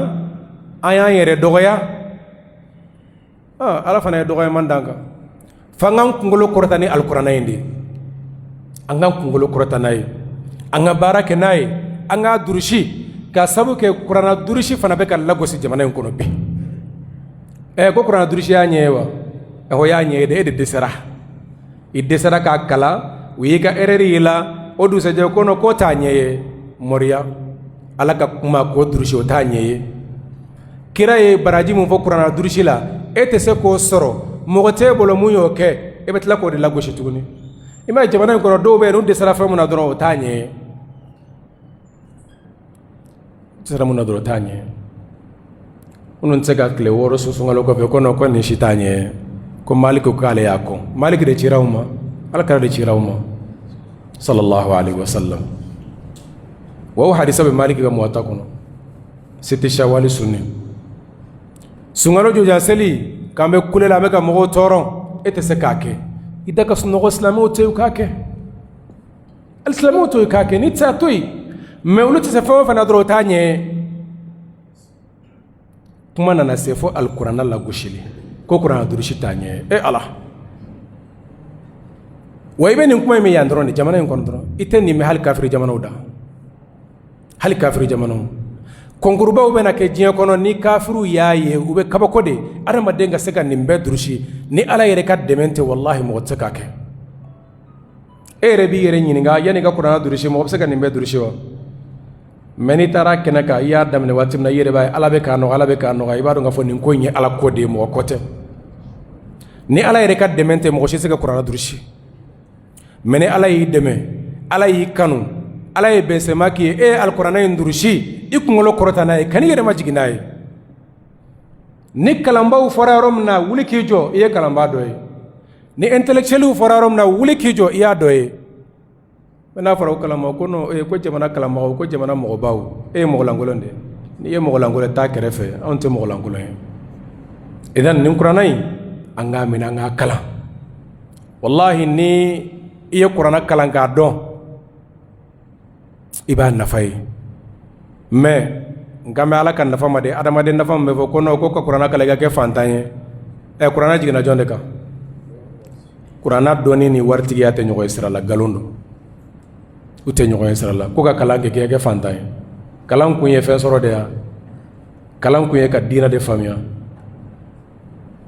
an y'an yɛrɛ dɔgɔya? Ala fana ye dɔgɔyaman d'an kan. F'an k'an kunkolo kɔrɔta ni alikuranɛ in de ye. An k'an kunkolo kɔrɔta n'a ye, an ka baara kɛ n'a ye, an k'a durusi, ka sabu kɛ kuranɛ durusi fana bɛ ka lagosi jamana in kɔnɔ bi. Ko kuranɛ durusi y'a ɲɛ ye wa? O y'a ɲɛ ye dɛ. E de dɛsɛra, i dɛsɛra k'a kalan, u y'i ka erreur y'i la. O dugusɛjɛ ko non, k'o t'a ɲɛ ye. Moriya, ala ka kuma k'o durusi, o t'a ɲɛ ye. Kira ye baraji mun fɔ kuranɛ durusi la, e tɛ se k'o sɔrɔ, mɔgɔ t'e bolo mun y'o kɛ. E bɛ tila k'o de lagosi tuguni. I m'a ye, jamana in kɔnɔ, dɔw bɛ yen, n'u dɛsɛra fɛn mun na dɔrɔn, o t'a ɲɛ ye. Dɛsɛra mun na dɔrɔn, o t'a ɲɛ ye. Minnu tɛ se ka tile 6 sun sunkalo kɔfɛ, ko non, ko nin si t'a ɲɛ ye, ko Maliki ko k'ale y'a kɔn. Maliki de cira u ma, ala kira de cira u ma sallallahu alaihi wasallam. Wa o hadisa bɛ Maliki ka Muwata kɔnɔ, siti shawali sunni. Sunkalo jɔjan seli k'an bɛ kule la, an bɛ ka mɔgɔw tɔɔrɔ, e tɛ se k'a kɛ, i da ka sunɔgɔ. Silamɛw to yen k'a kɛ, silamɛw to yen k'a kɛ. N'i tɛ se a to yen, mais olu tɛ se fɛn o fɛn na dɔrɔn, o t'a ɲɛ. Kuma nana se fo alikuranɛ lagosili, ko kuranɛ durusi t'a ɲɛ. E ala, wa i bɛ nin kuma in mɛn yan dɔrɔn de, jamana in kɔnɔ dɔrɔn. I tɛ nin mɛn hali kafiri jamanaw da, hali kafiri jamanaw. Kɔnkurubaw bɛna kɛ diɲɛ kɔnɔ, ni kafiriw y'a ye, u bɛ kabako de. Adamaden ka se ka nin bɛɛ durusi ni ala yɛrɛ ka dɛmɛ tɛ, walahi mɔgɔ tɛ se k'a kɛ. E yɛrɛ b'i yɛrɛ ɲininka, yanni i ka kuranɛ durusi, mɔgɔ bɛ se ka nin bɛɛ durusi wa? Mais n'i taara kɛnɛ kan, i y'a daminɛ waati min na, i yɛrɛ b'a ye ala bɛ k'a nɔgɔya, ala bɛ k'a nɔgɔya. I b'a dɔn k'a fɔ nin ko in ye ala ko de ye, mɔgɔ ko tɛ. Ni ala yɛrɛ ka dɛmɛ tɛ, mɔgɔ si tɛ se ka kuranɛ durusi. Mais ni ala y'i dɛmɛ, ala y'i kanu, ala ye bɛnsɛma k'i ye, e ye alikuranɛ in durusi, i kunkolo kɔrɔta n'a ye, kan'i yɛrɛ majigin n'a ye. Ni kalanbaw fɔra yɔrɔ min na, wuli k'i jɔ, i ye kalanba dɔ ye. Ni intellectuelw fɔra yɔrɔ min na, wuli k'i jɔ, i y'a dɔ ye. N'a fɔra o kalama ko non, ko jamana kalanbagaw, ko jamana mɔgɔbaw, e ye mɔgɔlankolon de ye. N'i ye mɔgɔlankolon, taa kɛrɛfɛ, anw tɛ mɔgɔlankolon ye. Idan nin kuranɛ in, an k'a minɛ, an k'a kalan. Walahi, ni i ye kuranɛ kalan k'a dɔn, I b'a nafa ye. Mais n kan bɛ Ala ka nafa ma de, adamaden nafa min bɛ fɔ ko non ko ka kuranɛ kalan i ka kɛ fantan ye. Ɛ, kuranɛ jiginna jɔn de kan? Kuranɛ dɔnni ni waritigiya tɛ ɲɔgɔn ye sira la, nkalon don. U tɛ ɲɔgɔn ye sira la. Ko ka kalan kɛ k'i ka kɛ fantan ye, kalan kun ye fɛn sɔrɔ de ya? Kalan kun ye ka diinɛ de faamuya.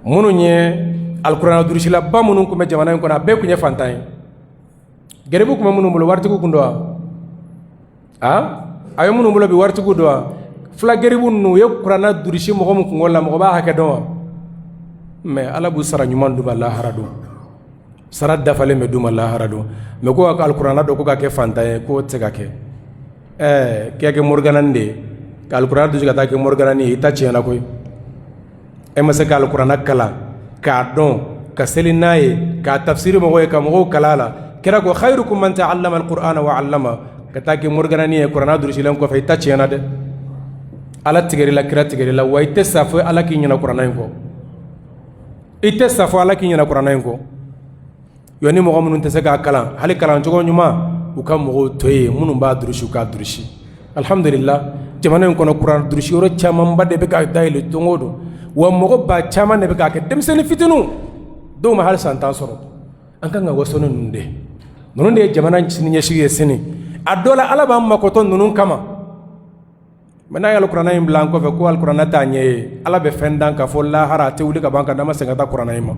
Minnu ye alikuranɛ durusilaba minnu tun bɛ jamana in kɔnɔ, a bɛɛ tun ye fantan ye. Garibu tun bɛ minnu bolo, waritigiw tun don wa? A ye minnu bolo bi, waritigiw don wa? Fula garibu ninnu, u ye kuranɛ durusi mɔgɔ min kungo la, mɔgɔ b'a hakɛ dɔn wa? Mais Ala b'u sara ɲuman d'u ma lahara don. Sara dafalen bɛ d'u ma lahara don. Mais ko ka alikuranɛ dɔn ko ka kɛ fantan ye, k'o tɛ se ka kɛ. Ɛɛ, k'i ka kɛ moriganani de ye, ka alikuranɛ durusi ka taa kɛ moriganani ye, i ta tiɲɛna koyi. E ma se ka alikuranɛ kalan k'a dɔn, ka seli n'a ye, k'a tafsiri mɔgɔw ye, ka mɔgɔw kalan a la. Kira ko khayrukum man ta'allama alqur'ana wa 'allama. Ka taa kɛ moriganani ye kuranɛ durusilen kɔfɛ, i ta tiɲɛna dɛ. Ala tigɛr'i la, kira tigɛr'i la, wa i tɛ sa fo Ala k'i ɲinɛ kuranɛ in kɔ. I tɛ sa fo Ala k'i ɲinɛ kuranɛ in kɔ. Yo, ni mɔgɔ minnu tɛ se k'a kalan, hali kalancogo ɲuman, u ka mɔgɔw to yen minnu b'a durusi, u k'a durusi. Alhamdulillah, jamana in kɔnɔ, kuran durusi yɔrɔ camanba de bɛ ka dayɛlɛ don o don, wa mɔgɔ ba caman de bɛ k'a kɛ, denmisɛnnin fitininw, dɔw ma hali san 10 sɔrɔ. An kan ka waso ni ninnu de. Ninnu de ye jamana siniɲɛsigi ye sini. A dɔ la, Ala b'an makɔtɔ ninnu kama. Mais n'a ye alikuranɛ in bila an kɔfɛ ko alikuranɛ t'a ɲɛ ye, Ala bɛ fɛn dan ka fɔ lahara, a tɛ wuli ka bɔ an kan n'an ma segin ka taa kuranɛ in ma.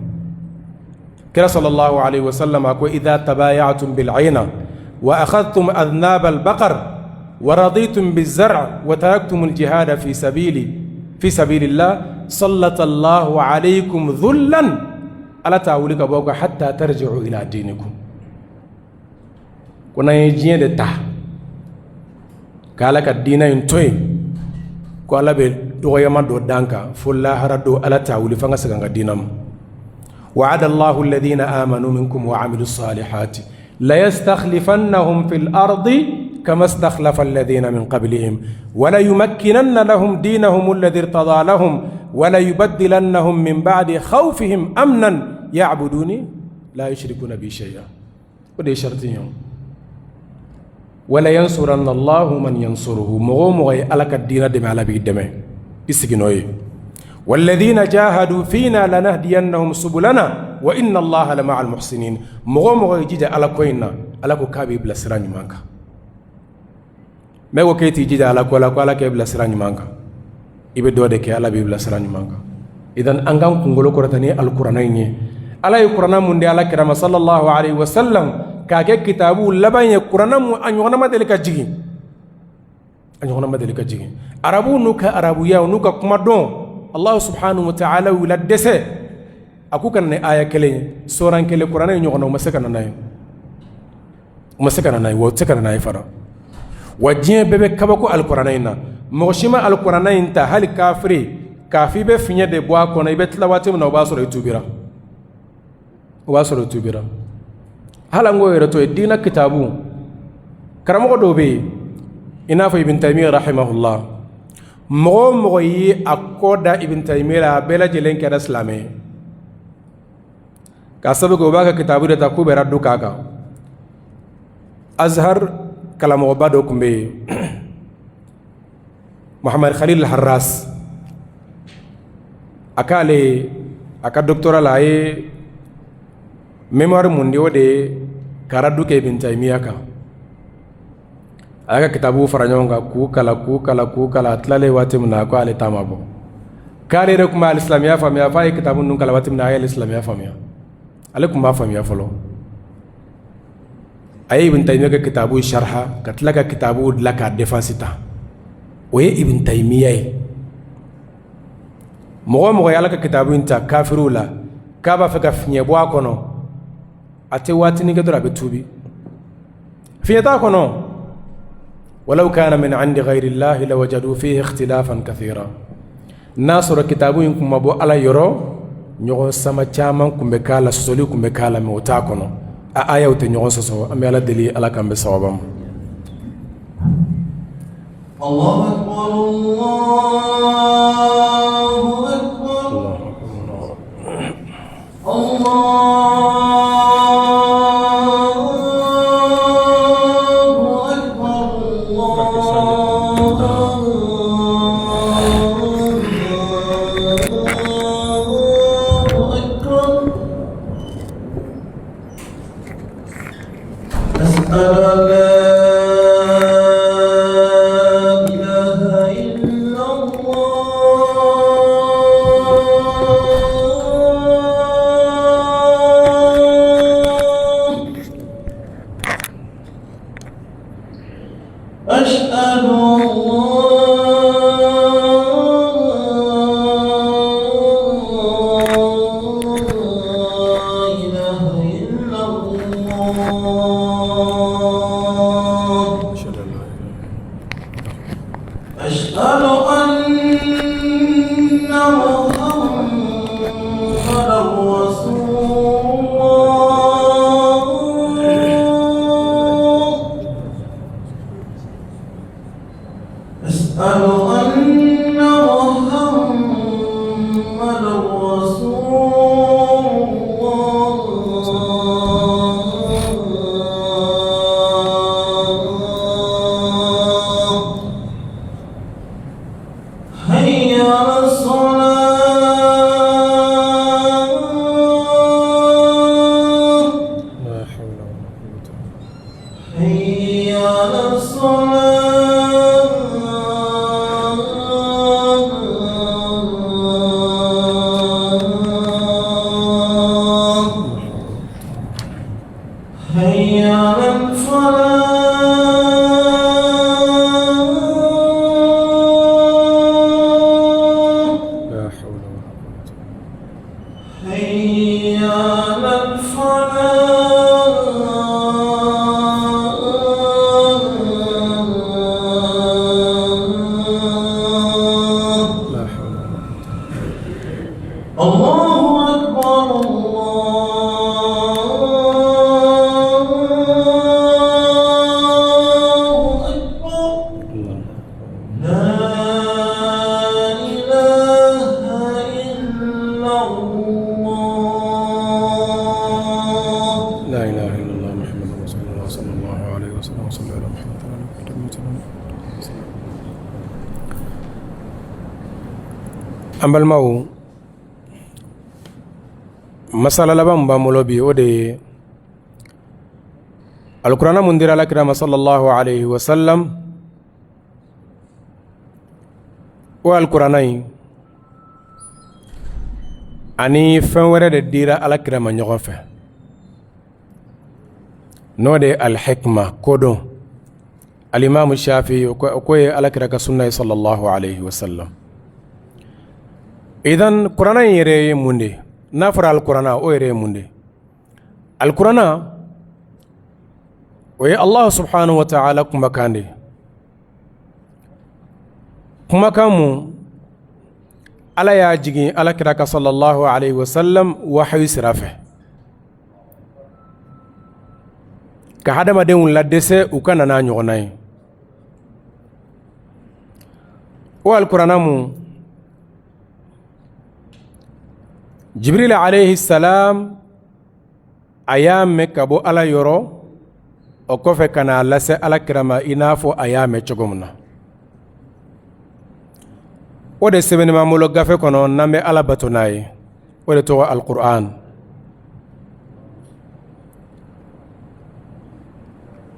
Kira sallallahu alaihi wasallam a ko idha tabayatum bil ayna wa akhadhtum adhnab al baqar wa raditum biz zar' wa taraktum al jihad fi sabilillah sallata Allahu alaykum dhullan. Ala t'a wuli ka bɔ kan hatta tarji'u ila dinikum. Ko n'an ye diɲɛ de ta ka Ala ka diinɛ in to yen, ko Ala bɛ dɔgɔyama dɔ d'an kan fo lahara don, Ala t'a wuli f'an ka segin an ka diinɛ ma. Wa'ada Allahu alladhina amanu minkum wa amilu salihati la yastakhlifannahum fil ardi kama istakhlafa alladhina min qablihim wa la yumakkinanna lahum dinahum alladhi irtada lahum wa la yubaddilannahum min ba'di khawfihim amnan ya'buduni la yushrikuna bi shay'a. O de ye sariti ye. Wala yansuranna Allahu man yansuruhu. Mɔgɔ o mɔgɔ ye Ala ka diinɛ dɛmɛ, Ala b'i dɛmɛ, i sigi n'o ye. Walladhina jahadu fina lanahdiyannahum subulana wa inna Allaha lama'al muhsinin. Mɔgɔ o mɔgɔ ye jija Ala ko in na, Ala ko k'a b'i bila sira ɲuman kan. Mais ko k'e t'i jija Ala ko la, ko Ala k'e bila sira ɲuman kan, i bɛ dɔ de kɛ, Ala b'i bila sira ɲuman kan. Idan an k'an kunkolo kɔrɔta ni alikuranɛ in ye. Ala ye kuranɛ mun di Ala kira ma sallallahu alaihi wasallam k'a kɛ kitabu laban ye, kuranɛ mun a ɲɔgɔnna ma deli ka jigin, a ɲɔgɔnna ma deli ka jigin. Arabuw n'u ka arabuya n'u ka kuma dɔn, Allah subhanahu wa ta'ala y'u la dɛsɛ. A k'u ka na ni aya kelen ye, soran kelen, kuranɛ in ɲɔgɔnna, u ma se ka na n'a ye, u ma se ka na n'a ye, wa u tɛ se ka na n'a ye fana. Wa diɲɛ bɛɛ bɛ kabako alikuranɛ in na. Mɔgɔ si ma alikuranɛ in ta, hali kafiri, k'a fɔ i bɛ fiɲɛ de bɔ a kɔnɔ, i bɛ tila waati min na, o b'a sɔrɔ i tubira, o b'a sɔrɔ i tubira. Hali an k'o yɛrɛ to yen, diinɛ kitabu karamɔgɔ dɔw bɛ yen, i n'a fɔ Ibn Taymiyyah rahimahullah. Mɔgɔ o mɔgɔ ye a kɔ da Ibn Taymiyyah la, a bɛɛ lajɛlen kɛra silamɛ ye, k'a sabu kɛ u b'a ka kitabu de ta k'u bɛ raddu k'a kan. Azhar kalamɔgɔba dɔ tun bɛ yen, Muhammad Khalil Harras. A k'ale a ka doctorat la, a ye mémoire mun di, o de ye ka raddu kɛ Ibn Taymiyyah kan. A y'a ka kitabuw fara ɲɔgɔn kan k'u kalan, k'u kalan, k'u kalan. A tilalen waati min na, a ko ale ta ma bɔ, k'ale yɛrɛ tun bɛ alisilamɛya faamuya f'a ye kitabu ninnu kalan waati min na, a ye alisilamɛya faamuya. Ale tun b'a faamuya fɔlɔ. A ye Ibn Taymiyyah ka kitabu sharha, ka tila ka kitabu dilan k'a défense ta. O ye Ibn Taymiyyah ye. Mɔgɔ o mɔgɔ ye Ala ka kitabu in ta kafiriw la k'a b'a fɛ ka fiɲɛ bɔ a kɔnɔ, a tɛ waatinin kɛ dɔrɔn, a bɛ tuubi. Fiɲɛ t'a kɔnɔ. Walaw kana min indi ghayri llahi lawajadu fihi ikhtilafan kathira. N'a sɔrɔ kitabu in kun ma bɔ Ala yɔrɔ, ɲɔgɔn sama caman kun bɛ k'a la, sɔsɔli kun bɛ k'a la, mais o t'a kɔnɔ. A ayaw tɛ ɲɔgɔn sɔsɔ. An bɛ Ala deli, Ala k'an bɛ sababa ma. الله أكبر، الله أكبر، الله أكبر، أكبر أشهد أن لا إله إلا الله أشهد أن لا إله إلا الله أشهد أن محمدا رسول الله أشهد أن محمدا رسول الله حي على الصلاة لا حول ولا قوة حي على الصلاة حي على الفلاح لا حول ولا قوة حي على الفلاح لا حول ولا الله أكبر الله أكبر الله لا إله إلا الله لا إله إلا الله محمد رسول الله صلى الله عليه وسلم وصلى على محمد وعلى آله وسلم An balimaw, masala laban min b'an bolo bi, o de ye alikuranɛ mun dira alakira ma sallallahu alayhi wa sallam. O alikuranɛ in ani fɛn wɛrɛ de dira alakira ma ɲɔgɔn fɛ, n'o de ye alihikma, kodɔn. Alimamu Shafi o k'o ye alakira ka sunna ye sallallahu alayhi wa sallam. Idan kuranɛ in yɛrɛ ye mun de ye? N'a fɔra alikuranɛ, o yɛrɛ ye mun de ye? Alikuranɛ, o ye Allah subhanahu wa ta'ala kumakan de ye, kumakan mun Ala y'a jigin alakira kan sallallahu alayhi wa sallam wahayu sira fɛ, ka hadamadenw ladɛsɛ u ka na n'a ɲɔgɔnna ye. O alikuranɛ mun Jibril alayhi salam a y'a mɛn ka bɔ Ala yɔrɔ, o kɔfɛ ka n'a lase alakira ma i n'a fɔ a y'a mɛn cogo min na. O de sɛbɛnnen b'an bolo gafe kɔnɔ n'an bɛ Ala bato n'a ye, o de tɔgɔ alikuran.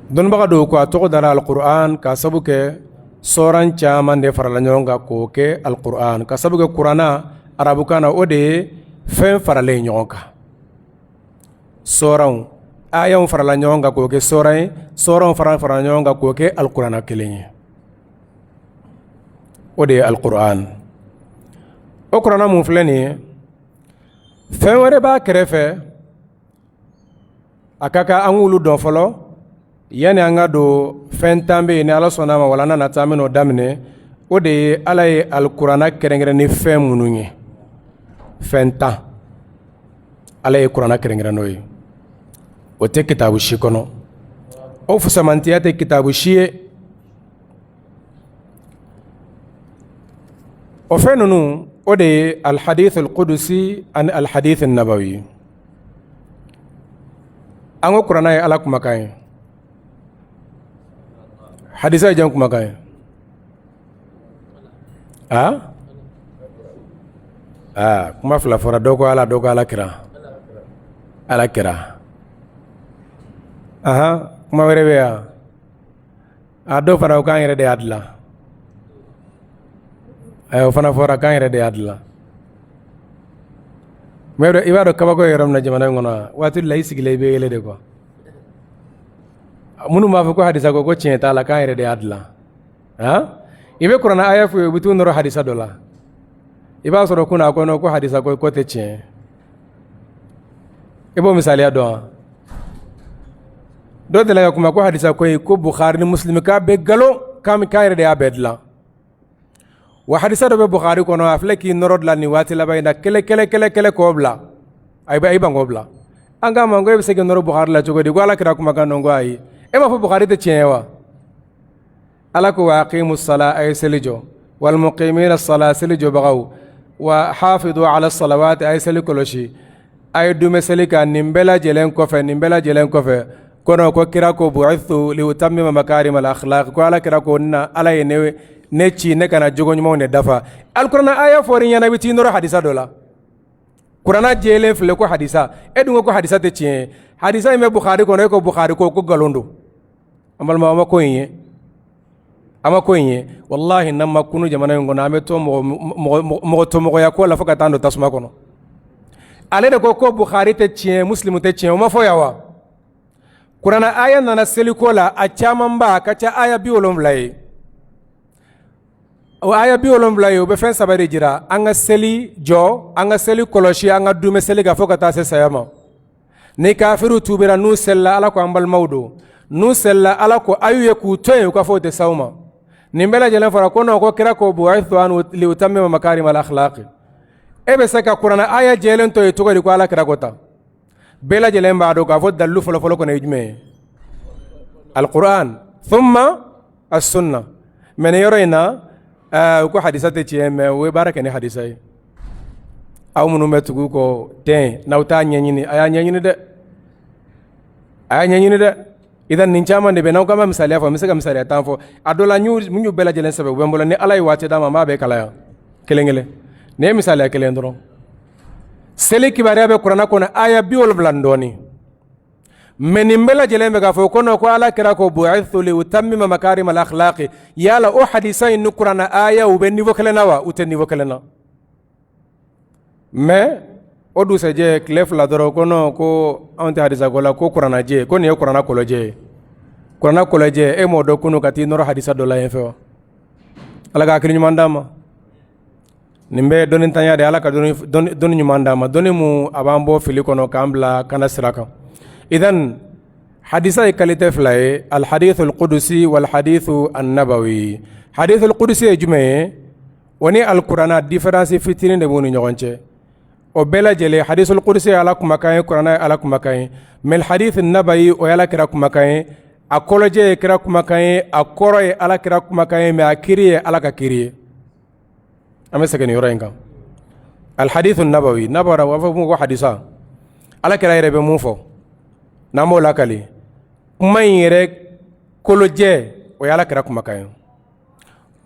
Dɔnnibaga dɔw ko a tɔgɔ dara alikuran ka sabu kɛ sɔran caman de farala ɲɔgɔn kan k'o kɛ alikuran, ka sabu kɛ kuranna arabukan na o de ye fɛn faralen ɲɔgɔn kan. Sɔranw, ayaw farala ɲɔgɔn kan k'o kɛ sɔran ye, sɔranw fara farala ɲɔgɔn kan k'o kɛ alikuranna kelen ye, o de ye alikuran. O kuranna mun filɛ nin ye, fɛn wɛrɛ b'a kɛrɛfɛ, a ka kan an k'olu dɔn fɔlɔ yanni an ka don. Fɛn 10 bɛ yen, ni Ala sɔnna a ma, walanda nata an bɛn'o daminɛ. O de ye Ala ye alikuranna kɛrɛnkɛrɛn ni fɛn minnu ye, fɛn 10 Ala ye kuranna kɛrɛnkɛrɛn n'o ye, o tɛ kitabu si kɔnɔ, o fusamantiya tɛ kitabu si ye. O fɛn ninnu, o de ye alhadith alqudusi ani alhadith nabawi. An ko kuranna ye Ala kumakan ye, hadisa ye jɔn kumakan ye? A Aa, kuma fila fɔra, dɔ ko Ala, dɔ ko Ala kira. Ala kira. Ahan, kuma wɛrɛ bɛ yan. A dɔw fana ko k'an yɛrɛ de y'a dilan. Ayi, o fana fɔra k'an yɛrɛ de y'a dilan. I b'a dɔn kabako ye yɔrɔ min na jamana in kɔnɔ, waati la i sigilen i bɛ yɛlɛ de quoi. Minnu b'a fɔ ko hadisa ko tiɲɛ t'a la, k'an yɛrɛ de y'a dilan. Han, i bɛ kuranɛ aya f'u ye, u bɛ t'u nɔrɔ hadisa dɔ la. I b'a sɔrɔ kunna a kɔnɔ ko hadisa ko tɛ tiɲɛ. I b'o misaliya dɔn wa? Dɔ delila ka kuma ko hadisa ko ye ko Bukhari ni Muslim k'a bɛɛ nkalon, k'an yɛrɛ de y'a bɛɛ dilan. Wa hadisa dɔ bɛ Bukhari kɔnɔ, a filɛ k'i nɔrɔ dilan nin waati laban in na, kɛlɛ kɛlɛ kɛlɛ kɛlɛ k'o bila. A i ban k'o bila. An k'a ma ko e bɛ se k'i nɔrɔ Bukhari la cogo di? Ko Ala kira kumakan don. Ko ayi, e m'a fɔ Bukhari tɛ tiɲɛ ye wa? Ala ko wa aqimu sala, a ye seli jɔ, walmuqimina sala, seli jɔbagaw, wa hafidu ala salawati, a ye seli kɔlɔsi, a ye duumɛ seli kan. Nin bɛɛ lajɛlen kɔfɛ, nin bɛɛ lajɛlen kɔfɛ kɔnɔ ko kira ko bu'ithtu li utammima makarima al akhlaq, ko Ala kira ko na Ala ye ne ci ne ka na jogo ɲumanw de dafa. Alikuranɛ aya fɔr'i ɲɛna, i bɛ t'i nɔrɔ hadisa dɔ la. Kuranɛ jɛlen filɛ ko hadisa, e dun ko hadisa tɛ tiɲɛ ye. Hadisa in bɛ Bukhari kɔnɔ, e ko Bukhari ko nkalon don. An balima, an ma ko in ye, an ma ko in ye. Walahi, n'an ma kunu jamana in kɔnɔ, an bɛ to mɔgɔ tɔmɔgɔya ko la fo ka taa don tasuma kɔnɔ. Ale de ko Bukhari tɛ tiɲɛ, Muslimu tɛ tiɲɛ. O ma fɔ yan wa? Kuranɛ aya nana seliko la, a camanba, a ka ca aya 70 ye. O aya 70 ye, o bɛ fɛn saba de jira: an ka seli jɔ, an ka seli kɔlɔsi, an ka duumɛ seli kan fo ka taa se saya ma. Ni kafiriw tubira, n'u selila, Ala ko an balimaw don. N'u selila, Ala ko a y'u ye k'u to yen, u ka fɔ o tɛ s'aw ma. Nin bɛɛ lajɛlen fɔra ko non, ko kira ko bu'ithtu an li utammima makarima al akhlaq. E bɛ se ka kuranɛ aya jɛlen to yen cogo di ko Ala kira ko tan? Bɛɛ lajɛlen b'a dɔn k'a fɔ dalilu fɔlɔfɔlɔ kɔnɔ ye jumɛn ye? Alquran thumma as-sunna. Mais nin yɔrɔ in na, u ko hadisa tɛ tiɲɛ, mais u ye baara kɛ ni hadisa ye. Aw minnu bɛ tugu kɔ tɛn, n'aw t'a ɲɛɲini, a y'a ɲɛɲini dɛ, a y'a ɲɛɲini dɛ. Idan nin caman de bɛ n'aw k'an bɛ misaliya fɔ, n bɛ se ka misaliya 10 fɔ. A dɔ la, n y'u bɛɛ lajɛlen sɛbɛn, u bɛ n bolo. Ni Ala ye waati d'a ma, n b'a bɛɛ kalan yan kelen kelen. Nin ye misaliya kelen dɔrɔn. Seli kibaruya bɛ kuranɛ kɔnɔ aya 70 ni dɔɔnin. Mais nin bɛɛ lajɛlen bɛ k'a fɔ ko non, ko Ala kira ko bu'ithtu li utammima makarima al akhlaqi. Yala o hadisa in ni kuranɛ aya, u bɛ niveau kelen na wa? U tɛ niveau kelen na. Mais o dugusɛjɛ, tile 2 dɔrɔn, ko non, ko anw tɛ hadisa ko la, ko kuranɛjɛ, ko nin ye kuranɛ kɔlɔjɛ ye. Kuranɛ kɔlɔjɛ, e m'o dɔn kunu ka t'i nɔrɔ hadisa dɔ la yen fɛ wa? Ala ka hakili ɲuman d'an ma. Nin bɛɛ ye dɔnnitanya de. Ala ka dɔnni ɲuman d'an ma, dɔnni mun a b'an bɔ fili kɔnɔ k'an bila kana sira kan. Idan hadisa ye qualité fila ye: alhadithu alqudusi walhadithu annabawi. Hadithu alqudusi ye jumɛn ye? O ni alkurana différence fitinin de b'u ni ɲɔgɔn cɛ. O bɛɛ lajɛlen, hadithul qudusi ye Ala kumakan ye, kuranɛ ye Ala kumakan ye. Mais hadith nabawi, o ye Ala kira kumakan ye. A kɔlɔjɛ ye kira kumakan ye, a kɔrɔ ye Ala kira kumakan ye, mais a kiri ye Ala ka kiri ye. An bɛ segin nin yɔrɔ in kan. Alhadithu nabawi, n'a bɔra, u b'a fɔ ko hadisa, Ala kira yɛrɛ bɛ mun fɔ, n'an b'o lakali, kuma in yɛrɛ kolojɛ, o ye Ala kira kumakan ye.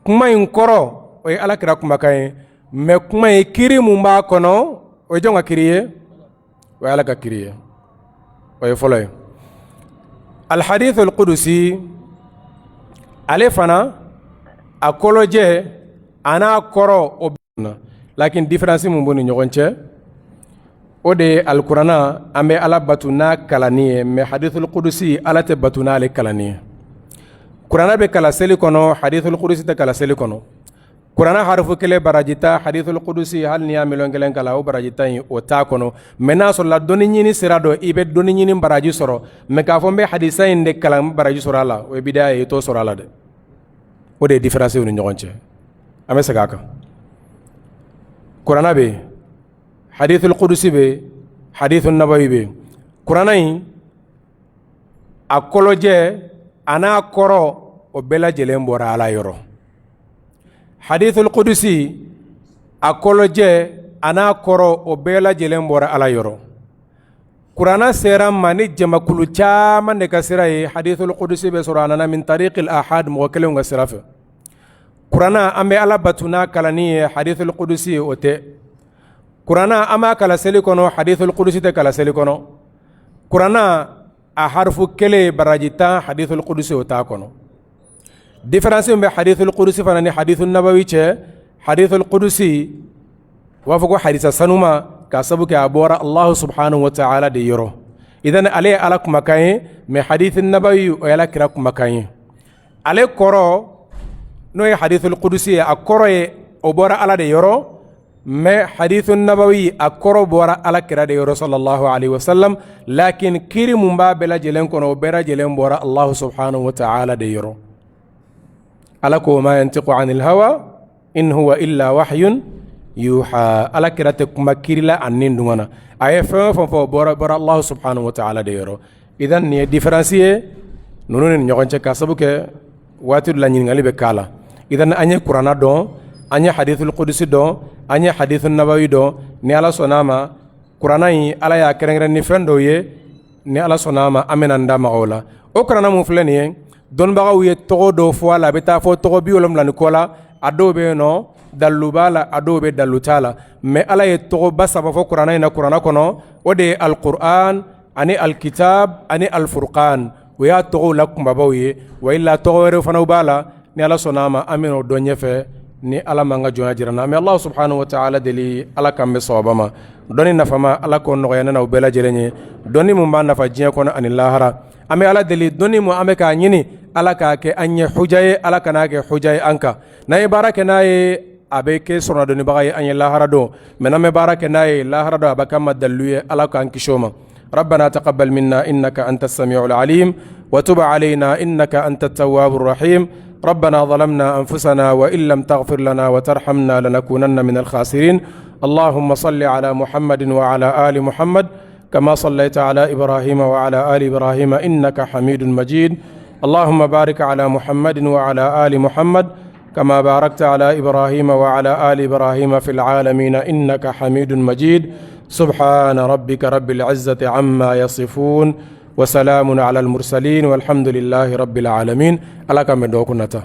Kuma in kɔrɔ, o ye Ala kira kumakan ye. Mais kuma in kiri mun b'a kɔnɔ, o ye jɔn ka kiri ye? O ye Ala ka kiri ye. O ye fɔlɔ ye. Alhadithu alqudusi, ale fana a kɔlɔjɛ a n'a kɔrɔ o na, lakin différence mun b'u ni ɲɔgɔn cɛ, o de ye alikuranna, an bɛ Ala batu n'a kalanni ye, mais hadithul qudusi, Ala tɛ batu n'ale kalanni ye. Kuranna bɛ kalan seli kɔnɔ, hadithul qudusi tɛ kalan seli kɔnɔ. Kuranna harifu kelen baraji tan, hadithul qudusi, hali n'i y'a 1,000,000 kalan, o baraji tan in, o t'a kɔnɔ. Mais n'a sɔrɔla dɔnni ɲini sira dɔ, i bɛ dɔnni ɲini baraji sɔrɔ. Mais k'a fɔ n bɛ hadisa in de kalan, n bɛ baraji sɔrɔ a la, o ye bidaya ye, i t'o sɔrɔ a la dɛ. O de ye différence u ni ɲɔgɔn cɛ. An bɛ segin a kan: kuranna bɛ yen, hadithul qudusi bɛ yen, hadithul nabawi bɛ yen. Kuranna in a kɔlɔjɛ a n'a kɔrɔ, o bɛɛ lajɛlen bɔra Ala yɔrɔ. Hadithul qudusi, a kɔlɔjɛ a n'a kɔrɔ, o bɛɛ lajɛlen bɔra Ala yɔrɔ. Kuranna sera ma ni jamakulu caman de ka sira ye. Hadithul qudusi bɛ sɔrɔ, a nana min tariqil ahad, mɔgɔ kelenw ka sira fɛ. Kuranna, an bɛ Ala batu n'a kalanni ye. Hadithul qudusi, o tɛ. Kuranna an b'a kalan seli kɔnɔ, hadithul kudusi tɛ kalan seli kɔnɔ. Kuranna a harifu kelen baraji 10, hadithul kudusi o t'a kɔnɔ. Différence min bɛ hadithul kudusi fana ni hadithul nabawi cɛ, hadithul kudusi u b'a fɔ ko hadisa sanuma, k'a sabu kɛ a bɔra Allahu subhanahu wa ta'ala de yɔrɔ. Idan ale ye Ala kumakan ye, mais hadithul nabawi o ye Ala kira kumakan ye. Ale kɔrɔ, n'o ye hadithul kudusi ye, a kɔrɔ ye o bɔra Ala de yɔrɔ, mais hadithun nabawi a kɔrɔ bɔra Ala kira de yɔrɔ sallallahu alaihi wasallam. Lakin kiri mun b'a bɛɛ lajɛlen kɔnɔ, o bɛɛ lajɛlen bɔra Allahu subhanahu wa ta'ala de yɔrɔ. Ala ko ma yantiqu anil hawa in huwa illa wahyun yuha. Ala kira tɛ kuma kiri la a ni dungɔ na, a ye fɛn o fɛn fɔ, o bɔra Allahu subhanahu wa ta'ala de yɔrɔ. Idan nin ye différence ye ninnu ni ɲɔgɔn cɛ, k'a sabu kɛ waati dɔ la ɲininkali bɛ k'a la. Idan an ye kuranna dɔn, an ye hadithul kudusi dɔn, an ye hadithul nabawi dɔn. Ni Ala sɔnna a ma, kuranna in Ala y'a kɛrɛnkɛrɛn ni fɛn dɔw ye. Ni Ala sɔnna a ma, an bɛna n da maga o la. O kuranna mun filɛ nin ye, dɔnnibagaw ye tɔgɔ dɔw fɔ a la, a bɛ taa fɔ tɔgɔ 70 ni kɔ la. A dɔw bɛ yen nɔ dalilu b'a la, a dɔw bɛ dalilu t'a la, mais Ala ye tɔgɔba saba fɔ kuranna in na kuranna kɔnɔ. O de ye alquran ani alkitab ani alfurqan. O y'a tɔgɔw la kunbabaw ye. Wa illa tɔgɔ wɛrɛ fana b'a la. Ni Ala sɔnna a ma, an bɛna o dɔn ɲɛfɛ, ni Ala m'an ka jɔnya jira an na. An bɛ Allah subhanahu wa ta'ala deli, Ala k'an bɛ sawaba ma. Dɔnni nafama, Ala k'o nɔgɔya ne n'aw bɛɛ lajɛlen ye, dɔnni mun b'an nafa diɲɛ kɔnɔ ani lahara. An bɛ Ala deli, dɔnni mun an bɛ k'a ɲini, Ala k'a kɛ an ye huja ye, Ala kan'a kɛ huja ye an kan. N'an ye baara kɛ n'a ye, a bɛ kɛ sɔrɔdɔnnibaga ye an ye lahara don, mais n'an bɛ baara kɛ n'a ye lahara don, a bɛ k'an ma dalilu ye. Ala k'an kisi o ma. ربنا تقبل منا إنك أنت السميع العليم وتب علينا إنك أنت التواب الرحيم. ربنا ظلمنا أنفسنا وإن لم تغفر لنا وترحمنا لنكونن من الخاسرين. اللهم صل على محمد وعلى آل محمد كما صليت على إبراهيم وعلى آل إبراهيم إنك حميد مجيد. اللهم بارك على محمد وعلى آل محمد كما باركت على إبراهيم وعلى آل إبراهيم في العالمين إنك حميد مجيد. سبحان ربك رب العزة عما يصفون وسلام على المرسلين والحمد لله رب العالمين. على كم دوكنتا.